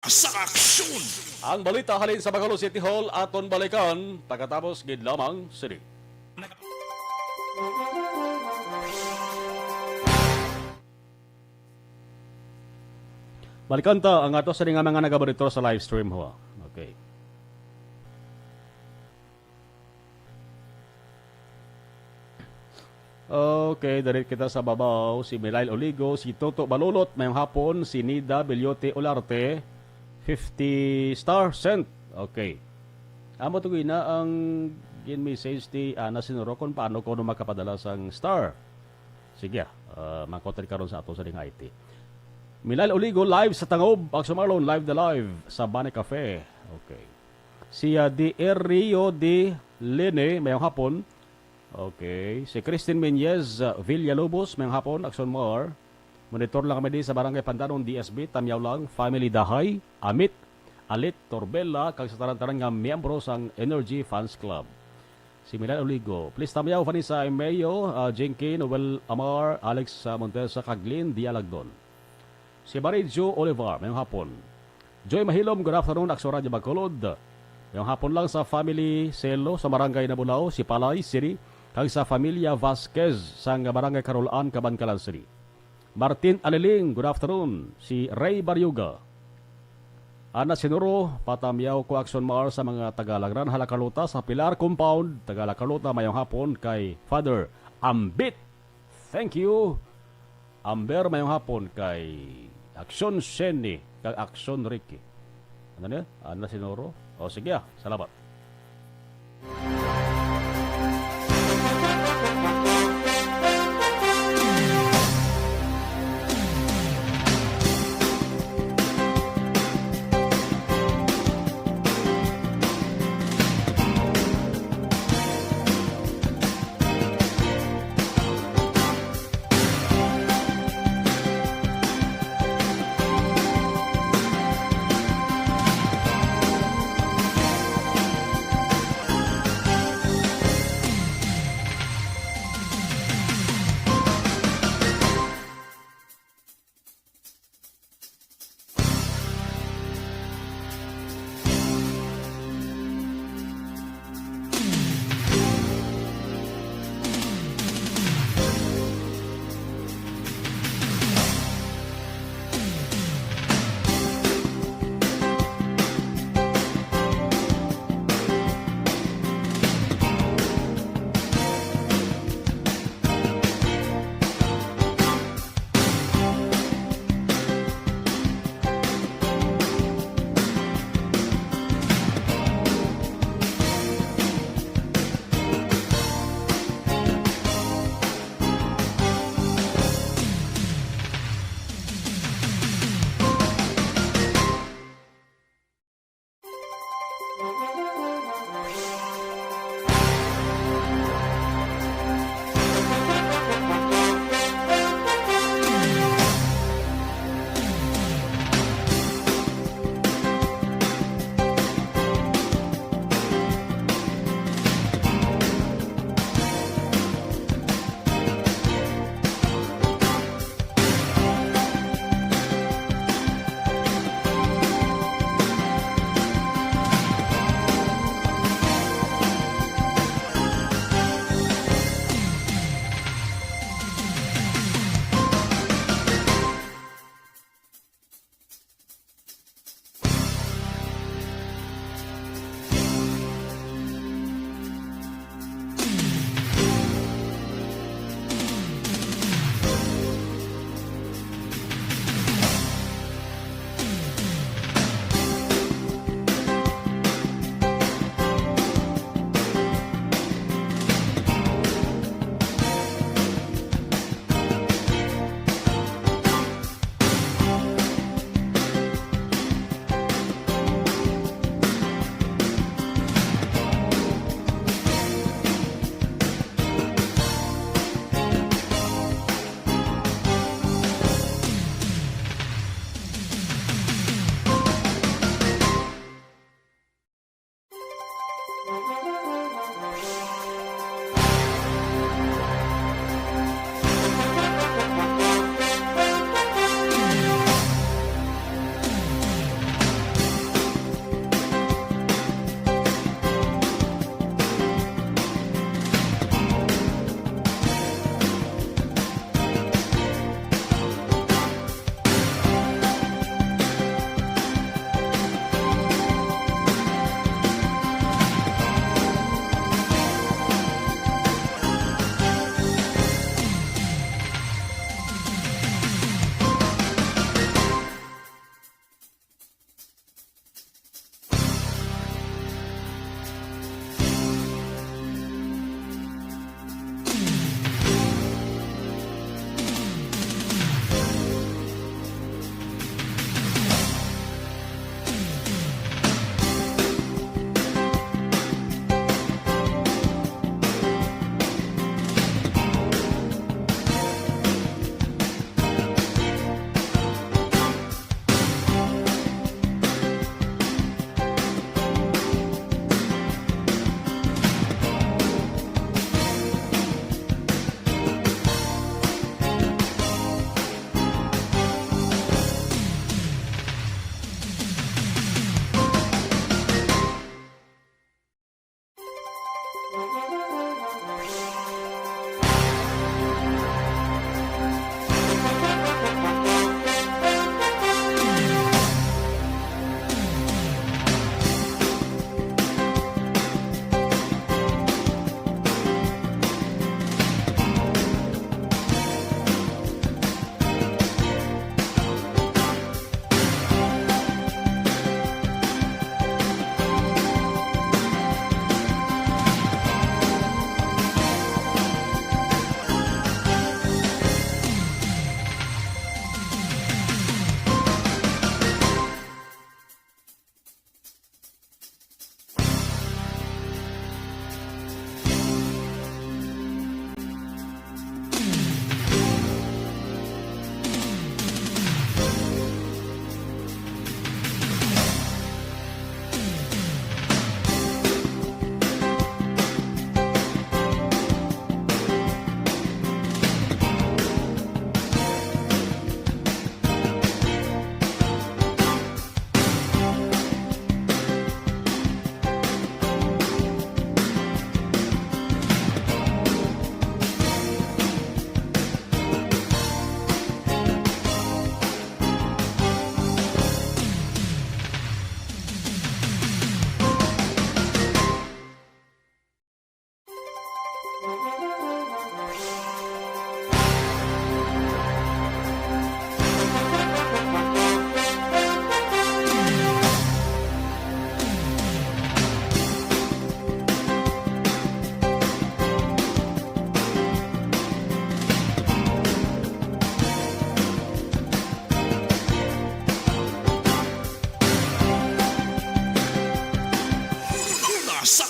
sa aksyon. Ang balita halin sa Bacolod City Hall aton balikan pagkatapos gid lamang sini. Balikan ta ang ato sa nga mga nagamonitor sa live stream ho. Okay. Okay, diri kita sa babaw. Si Milail Oligo, si Toto Balulot, mayong hapon, si Nida Bellote Olarte, fifty star sent. Okay. Amo to gina ang gin-message ti Ana Sinuro kung paano ko makapadala sang star. Sige, ah, mangkotin karon sa ato sa ding I T. Milail Oligo, live sa Tangob, Aksyon Marlon, live the live sa Bani Cafe. Okay. Si, ah, D R Rio de Lene, mayong hapon. Okay. Si Christine Meñez, ah, Villalobos, mayong hapon, Aksyon Mar. Monitor lang kami di sa Barangay Pandanon, D S B, Tamyaw lang, Family Dahay, Amit, Alit, Torbella, kag sa tanan-tanan nga miyembro sang Energy Fans Club. Si Milan Oligo, please tamyaw, Vanessa Emeo, ah, Jinky, Noel Amar, Alex, ah, Montesa, kag Lynn Dialagdon. Si Barijo Olivar, mayong hapon. Joy Mahilom, good afternoon, Aksyon Radyo Bacolod. Mayong hapon lang sa family Selo sa Barangay Nabulao, Sipalay City, kag sa familia Vasquez sang Barangay Carolan, Kabankalan City. Martin Aliling, good afternoon. Si Ray Baryoga. Ana Sinuro, patamyaw ko Aksyon Mar sa mga taga Lagran, Hala Carlota, sa Pilar Compound, taga Hala Carlota, mayong hapon kay Father Ambit. Thank you. Amber, mayong hapon kay Aksyon Shenny, kag Aksyon Ricky. Ano niya? Ana Sinuro? O, sige, ah. Salamat.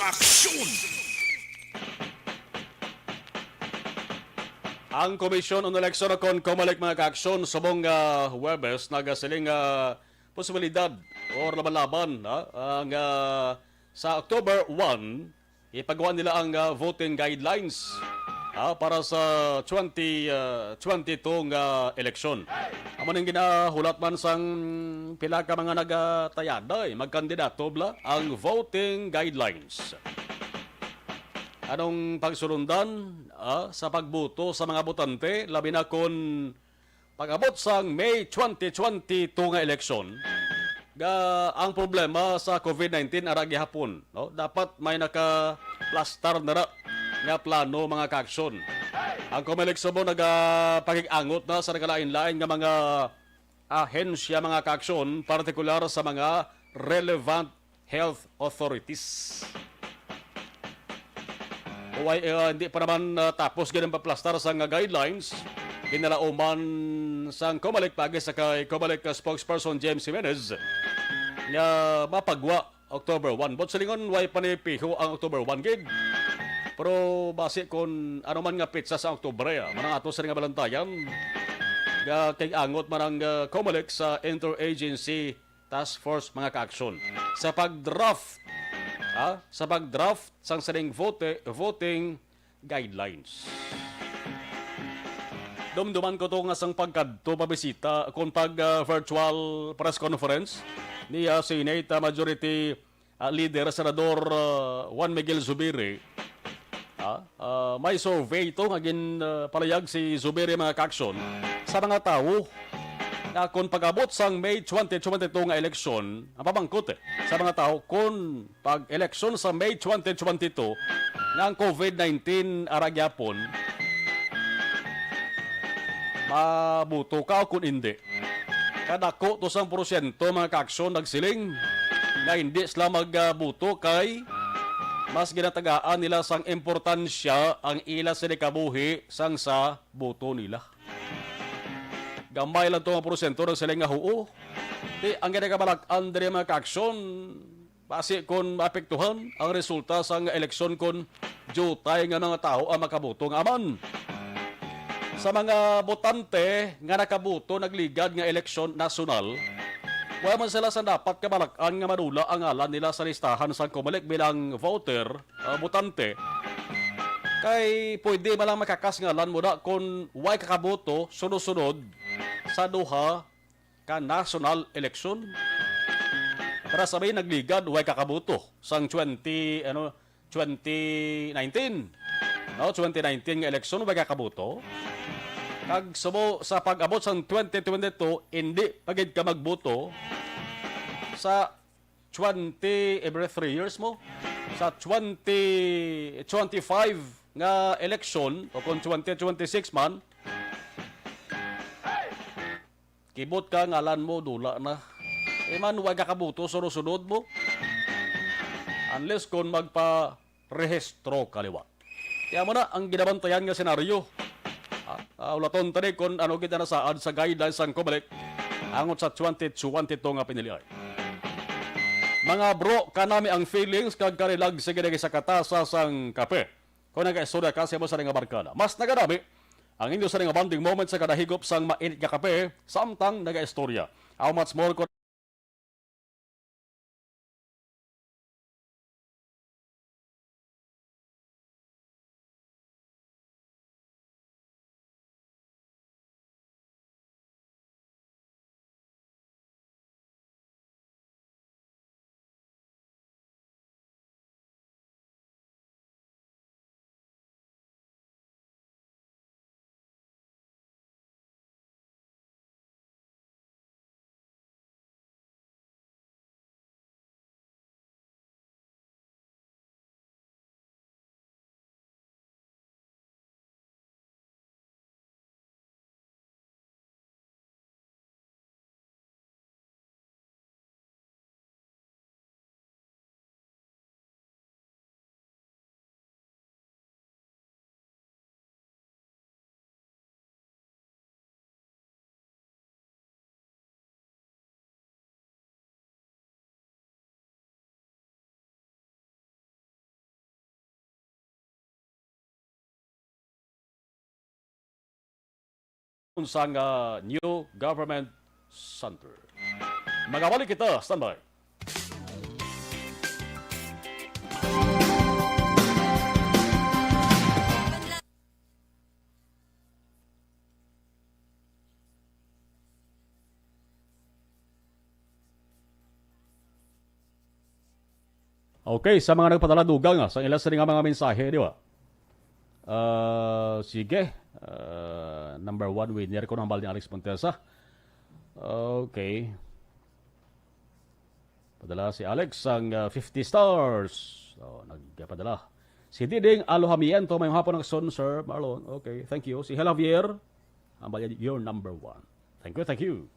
Aksyon! Ang Commission on Election o kon COMELEC, mga kaaksyon, subong nga Huwebes nagasiling nga posibilidad or laban-laban, ha, ang, ah, sa October one, ipagawa nila ang, ah, voting guidelines, ah, para sa twenty, ah, twenty-two nga eleksyon. Amo ning ginahulat man sang pila ka mga nagatayaday magkandidato bala ang voting guidelines. Anong pagsulundan, ah, sa pagboto sa mga botante, labi na kon pag-abot sang May twenty twenty-two nga eleksyon, ga, ang problema sa COVID nineteen ara gihapon, no? Dapat may nakaplastar na ra nga plano, mga kaaksyon. Ang COMELEC subong nagapakig-angot na sa nagalain-lain nga mga ahensya, mga kaaksyon, partikular sa mga relevant health authorities. Uway, eh, hindi pa naman, ah, tapos gid ang paplastar sang guidelines. Ginalauman sang COMELEC paagi sa kay COMELEC spokesperson James Jimenez nga mapagwa October one. But silingon, way pa ni piho ang October one gid. Pero basi kon ano man nga petsa sa Oktubre, ah, man ang ato sa nga balantayan, ga-, kay angot man ang, ah, COMELEC sa Interagency Task Force, mga kaaksyon, sa pag-draft, ha, sa pag-draft sang sining vote, voting guidelines. Dumduman ko to nga sang pagkadto pabisita kon pag, ah, virtual press conference ni, ah, Senate, ah, Majority, ah, Leader Senador, ah, Juan Miguel Zubiri. Ah, ah, may survey to nga gin, ah, palayag si Zubiri, mga kaaksyon, sa mga tawo nga kon pag-abot sang May twenty twenty-two nga eleksyon, ang pamangkot, eh, sa mga tawo kon pag-eleksyon sa May twenty twenty-two nga ang COVID nineteen ara gyapon, mabuto ka o kon indi. Kadako to sang porsyento, mga kaaksyon, nagsiling nga hindi sila magbuto kay mas ginatagaan nila sang importansya ang ila sini kabuhi sang sa boto nila. Gamay lang to nga porsyento nagsiling nga huo. Ti, ang ginakabalak-an diri, mga kaaksyon, basi kon maapektuhan ang resulta sang eleksyon kon diutay nga mga tawo ang makaboto nga aman. Sa mga botante nga nakaboto nagligad nga eleksyon nasyonal, wala man sila sa dapat kabalak-an nga madula ang ngalan nila sa listahan sang COMELEC bilang voter, ah, botante. Kay pwede man lang makakas ngalan mo na kon way kakaboto sunod-sunod sa duha ka national election. Para sa may nagligad, way kakaboto sang twenty, ano, twenty nineteen. No, twenty nineteen nga election, way kakaboto. Kag subo sa pag-abot sang twenty twenty-two, hindi pa gid ka magboto sa twenty, every three years mo. Sa twenty twenty-five nga election, o kung twenty twenty-six man, kibot ka, ngalan mo, dula na. E man, way ka kaboto sa sunod mo. Unless kung magpa-rehistro ka liwat. Kaya mo na ang ginabantayan nga senaryo. Ah, ah, ulaton tani kung ano kita nasaad sa guidelines sang COMELEC angot sa twenty twenty-two nga piniliay. Mga bro, kanami ang feelings kag karilag, sige lagi sa katasa sang kape. Kung nagaistorya ka sa imo sa nga barkada, mas nagadami ang inyo sa nga bonding moment sa kada higop sang mainit nga kape, samtang nagaistorya. How much more kung sang, ah, New Government Center. Magabalik kita, standby. Okay, sa mga nagpadala dugang, ah, sa ila sini nga mga mensahe, di ba? Ah, sige. Ah, number one winner ko ng hambal ni Alex Montesa. Okay. Padala si Alex ang, ah, fifty stars. Oh, nagpadala. Si Diding Alohamiento, may hapon ang son, Sir Marlon. Okay, thank you. Si Hela Javier, hambal niya, you're number one. Thank you, thank you.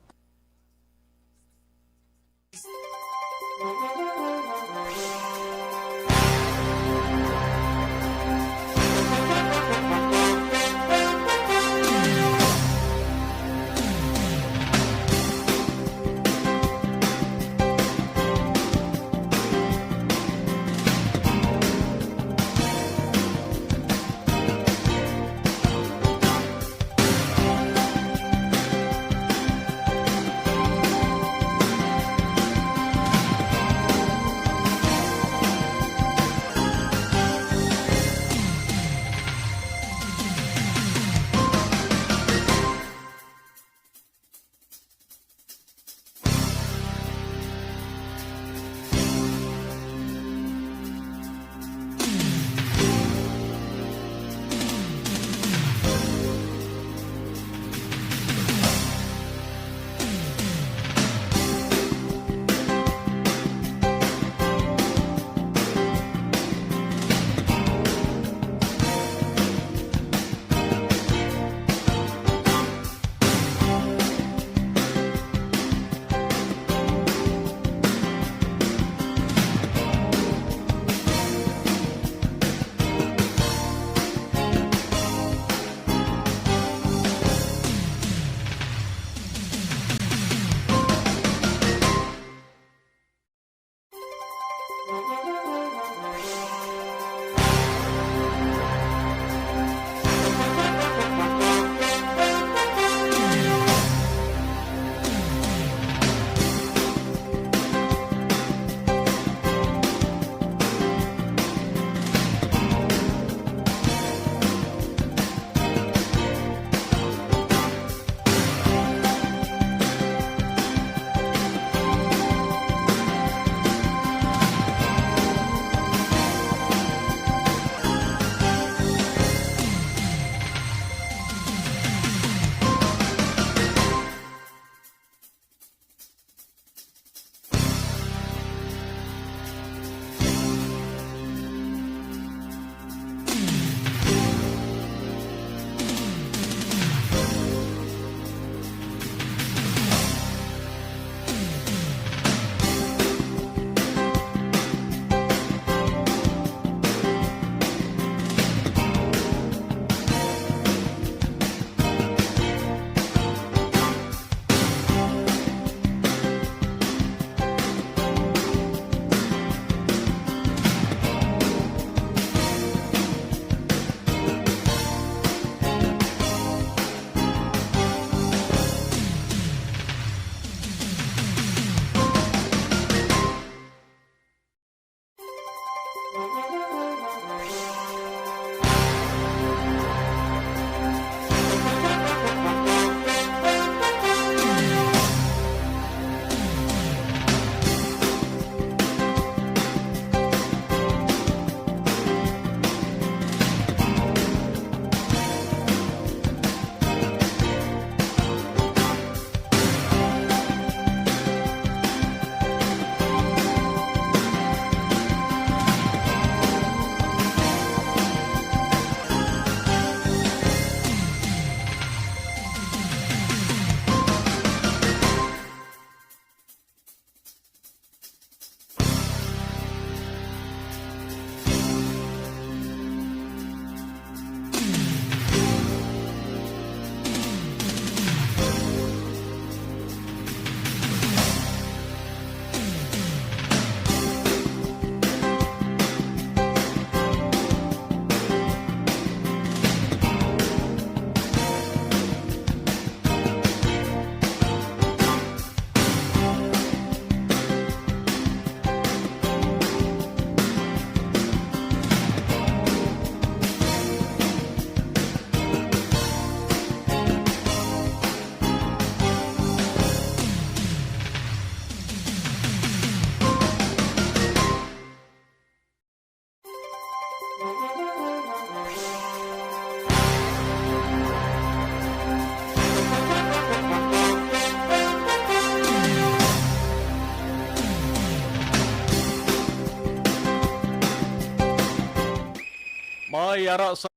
Yara sa,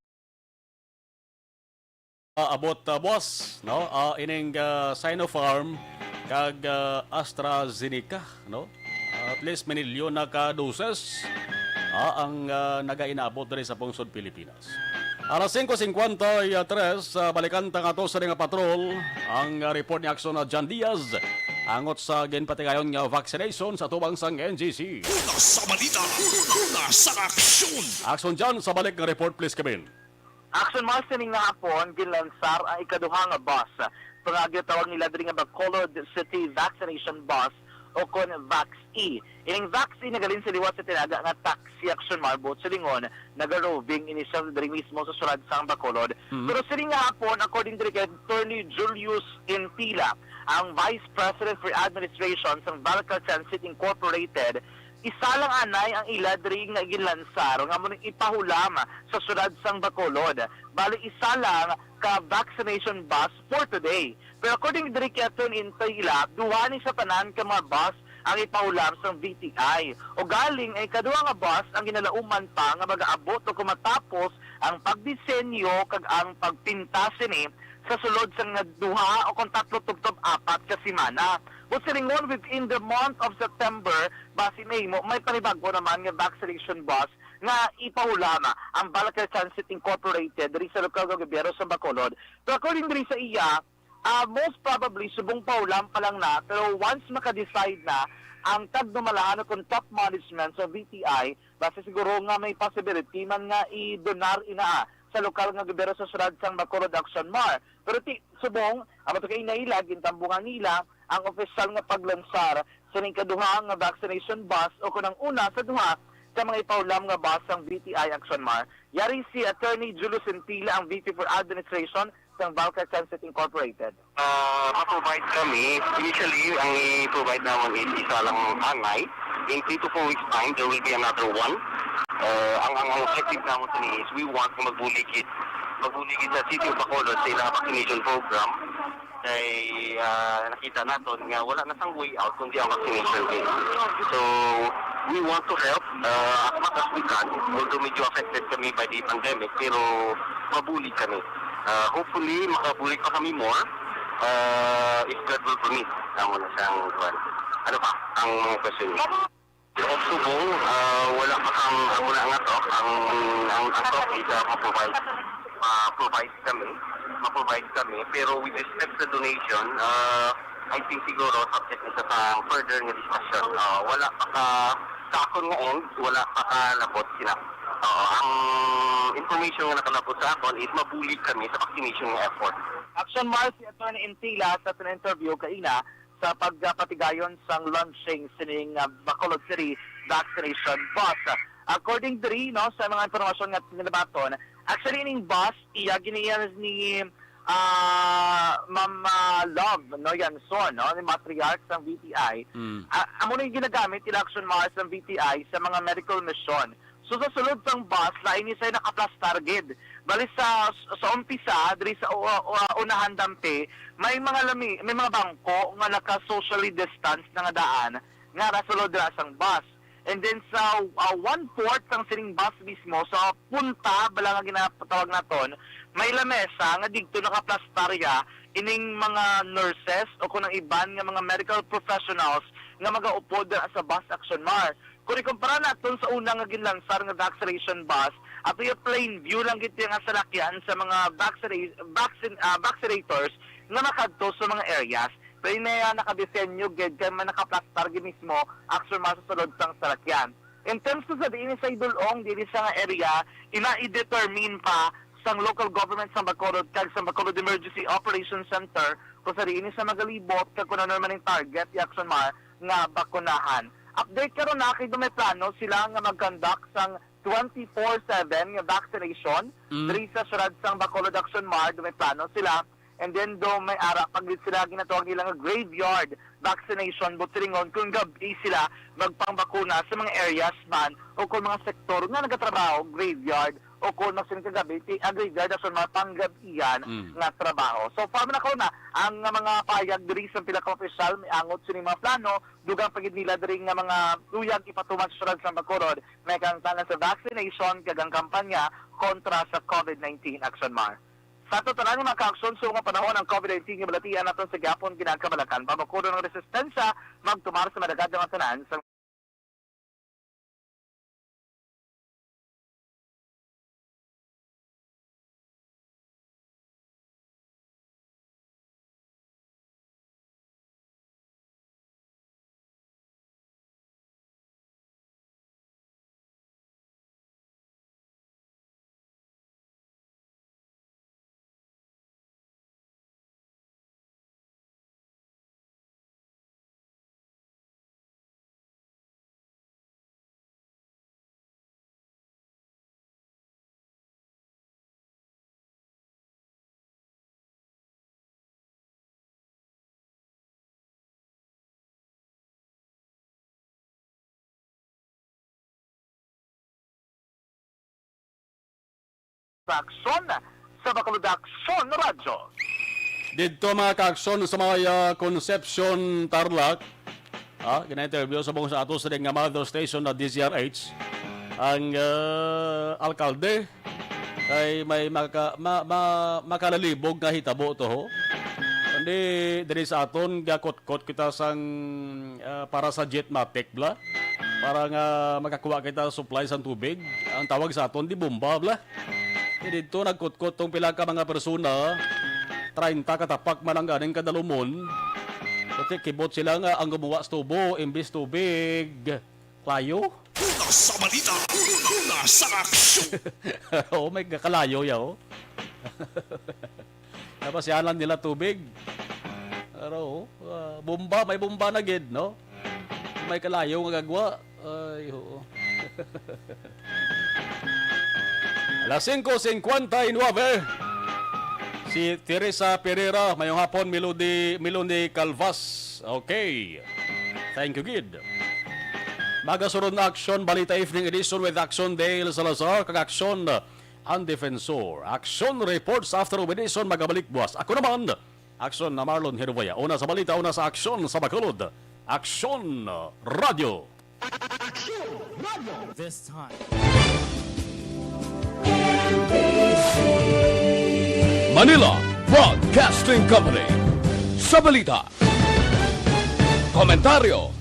ah, abot, ah, buwas, no? Ah, ining, ah, Sinopharm kag, ah, AstraZeneca, no? At least minilyon na ka doses, ah, ang, ah, nagainaabot diri sa pungsod Pilipinas. Alas singko singkwenta y tres, ah, balikan ta nga to sa nga patrol ang, ah, report ni Action, ah, John Diaz angot sa ginpatigayon nga vaccination sa tubang sang N G C. Una sa balita, una sa aksyon. Action John, sa balik nga report, please come in. Action Mars, sining nga hapon, ginlansar ang ikaduha nga bus nga ginatawag nila diri nga Bacolod City Vaccination Bus o kon Vax-E. Ining Vax-E nagahalin sa liwat sa tinaga nga taxi, Action Mars, buot silingon, nagaroving ini siya diri mismo sa syudad sang Bacolod. Mhm. Pero sining nga hapon, according diri kay Attorney Julius Intila, ang Vice President for Administration sang Valcarchan City Incorporated, isa lang anay ang ila diri nga ginlansar nga amo ning ipahulam sa syudad sang Bacolod. Bali, isa lang ka vaccination bus for today. Pero according diri kay Attorney Intila, duha ni sa tanan ka mga bus ang ipahulam sang V T I. Ugaling, ang ikaduha nga bus ang ginalauman pa nga magaabot o kon matapos ang pagdisenyo kag ang pagpinta sini sa sulod sang nga duha o kon tatlo tubtob apat ka semana. Buot silingon, within the month of September, basi mahimo may panibag-o naman nga vaccination bus nga ipahulam ang Valcarchan City Incorporated diri sa lokal nga gobyerno sa Bacolod. Pero according diri sa iya, ah, most probably, subong pahulam pa lang na, pero once maka-decide na ang tagdumalahan o kon top management sa V T I, basi siguro nga may possibility man nga i-donar ina sa lokal nga gobyerno sa syudad sang Bacolod, Action Mar. Pero ti, subong, ang ato kay nailag, gintambungan nila ang opisyal nga paglansar sa ning kaduha nga vaccination bus o kon ang una sa duha ka mga ipahulam nga bus sang V T I, Action Mar. Yari si Attorney Julius Sentila, ang V P for Administration sang Valcarchan City Incorporated. Ah, ma-provide kami. Initially, ang i-provide namon is isa lang anay. In three to four weeks time, there will be another one. Ah, ang, ang, ang objective namon sini is we want nga magbuligid. Magbuligid sa City of Bacolod sa ilang vaccination program. Kay, ah, nakita naton nga wala na sang way out kundi ang vaccination din. So, we want to help, ah, as much as we can, although medyo affected kami by the pandemic, pero mabulig kami. Ah, hopefully, makabulig pa kami more, ah, if God will permit. Amo na siyang kuwan. Ano pa ang mga question niyo? Of subong, ah, wala pa sang, amo na nga to, ang, ang ato is, ah, ma-provide, ma-provide kami, ma-provide kami, pero with respect sa donation, ah, I think siguro subject na sa further nga discussion. Ah, wala pa ka, sa akon nga end, wala pa ka labot sina. Oo, ang information nga nakalabot sa akon is mabulig kami sa vaccination nga effort. Action Mars, si Attorney Intila sa pina-interview kaina sa pagpatigayon sang launching sining, ah, Bacolod City vaccination bus. According diri, no, sa mga impormasyon nga ginabaton, actually, ining bus, iya giniya ni, ah, Ma'am, ah, Love, no, Yanson, no, ni matriarch sang V T I. Mm. Ah, amo na yung ginagamit nila, Action Mars, ng V T I sa mga medical mission. So, sa sulod sang bus, lain ni siya nakaplastar gid. Bali sa, sa umpisa, diri sa u-, u-, unahan dampi, may mga lami, may mga bangko nga naka-socially distance na nga daan nga nasulod dira sang bus. And then sa, ah, one-fourth sang sining bus mismo, sa punta, bala nga ginatawag naton, may lamesa nga didto nakaplastar ya ining mga nurses o kung ang iban nga mga medical professionals nga magaupod dira sa bus, Action Mar. Kung ikumpara naton sa una nga ginlansar nga vaccination bus, ato yung plain view lang gid nga salakyan sa mga vaccina-, vaccin-, ah, vaccinators nga makadto sa mga areas. Pero may, ah, nakadesenyo gid kay may nakaplastar gid mismo, Action Mar, sa sulod sang salakyan. In terms to sa diin sa idulong, dili sa nga area, ina i-determine pa sang local government sang Bacolod kag sa Bacolod Emergency Operations Center kung sa diin sa magalibot kag kung ano man ang target, Action Mar, nga bakunahan. Update karon na kay may plano sila nga mag-conduct sang twenty-four seven nga vaccination. Mm. Diri sa syudad sang Bacolod, Action Mar, may plano sila. And then do may ara pa gid sila ginatawag nila nga graveyard vaccination, buot silingon kung gabi sila magpangbakuna sa mga areas man o kung mga sektor nga nagatrabaho graveyard o kung mas kagabi, ti-, ang graveyard, Aksyon Mar, panggab-ian Mm. nga trabaho. So, far man ako na, ang mga payag diri sa pila ka opisyal, may angot sini mga plano, dugang pa gid nila diri nga mga luyag ipatuman sa syudad sa Bacolod, may kaangtangan sa vaccination kag ang kampanya kontra sa COVID nineteen, Aksyon Mar. Sa ato tanan nga mga kaaksyon sa mga panahon, ang COVID nineteen nga balatian naton sa gihapon ginakabalakan. Pamakulo ng resistensya, magtumar sa madagad nga tanan sa Aksyon sa Bacolod Aksyon Radyo. Didto, mga kaaksyon, sa may, ah, Concepcion, Tarlac, ah, gina-interview sa bungsa ato sa nga mother station na D Z R H ang, ah, alkalde. Kay may maka-, ma-, ma-, makalalibog nga hitabo to, ho. Kundi diri sa aton, gakutkot kita sang, ah, para sa Jetmatic, bla. Para nga makakuha kita supply sang tubig. Ang tawag sa aton, di bomba, bla. Di didto nagkutkot tong pila ka mga persona, treinta ka tapak man ang ganing kadalumon. Kundi kibot sila nga ang gumuwa sa tubo, imbis tubig, layo. Una sa balita, una sa aksyon. Oh, may kakalayo ya, oh. Napasyalan nila tubig. Pero, oh, ah, bomba, may bomba na gid, no? May kalayo nga gagwa. Ay, oo. Alas singko singkwenta y nuebe. Si Teresa Pereira, mayong hapon, Melody, Melody Calvas. Okay. Thank you, gid. Magasunod na Aksyon Balita Evening Edition with Aksyon Dale Salazar, kag Aksyon Ang Defensor. Aksyon Reports after of Edition, magabalik buwas. Ako naman, Aksyon na Marlon Herboya. Una sa balita, una sa aksyon sa Bacolod. Aksyon Radyo. Aksyon Radyo. This time. Manila Broadcasting Company. Sa balita, komentaryo,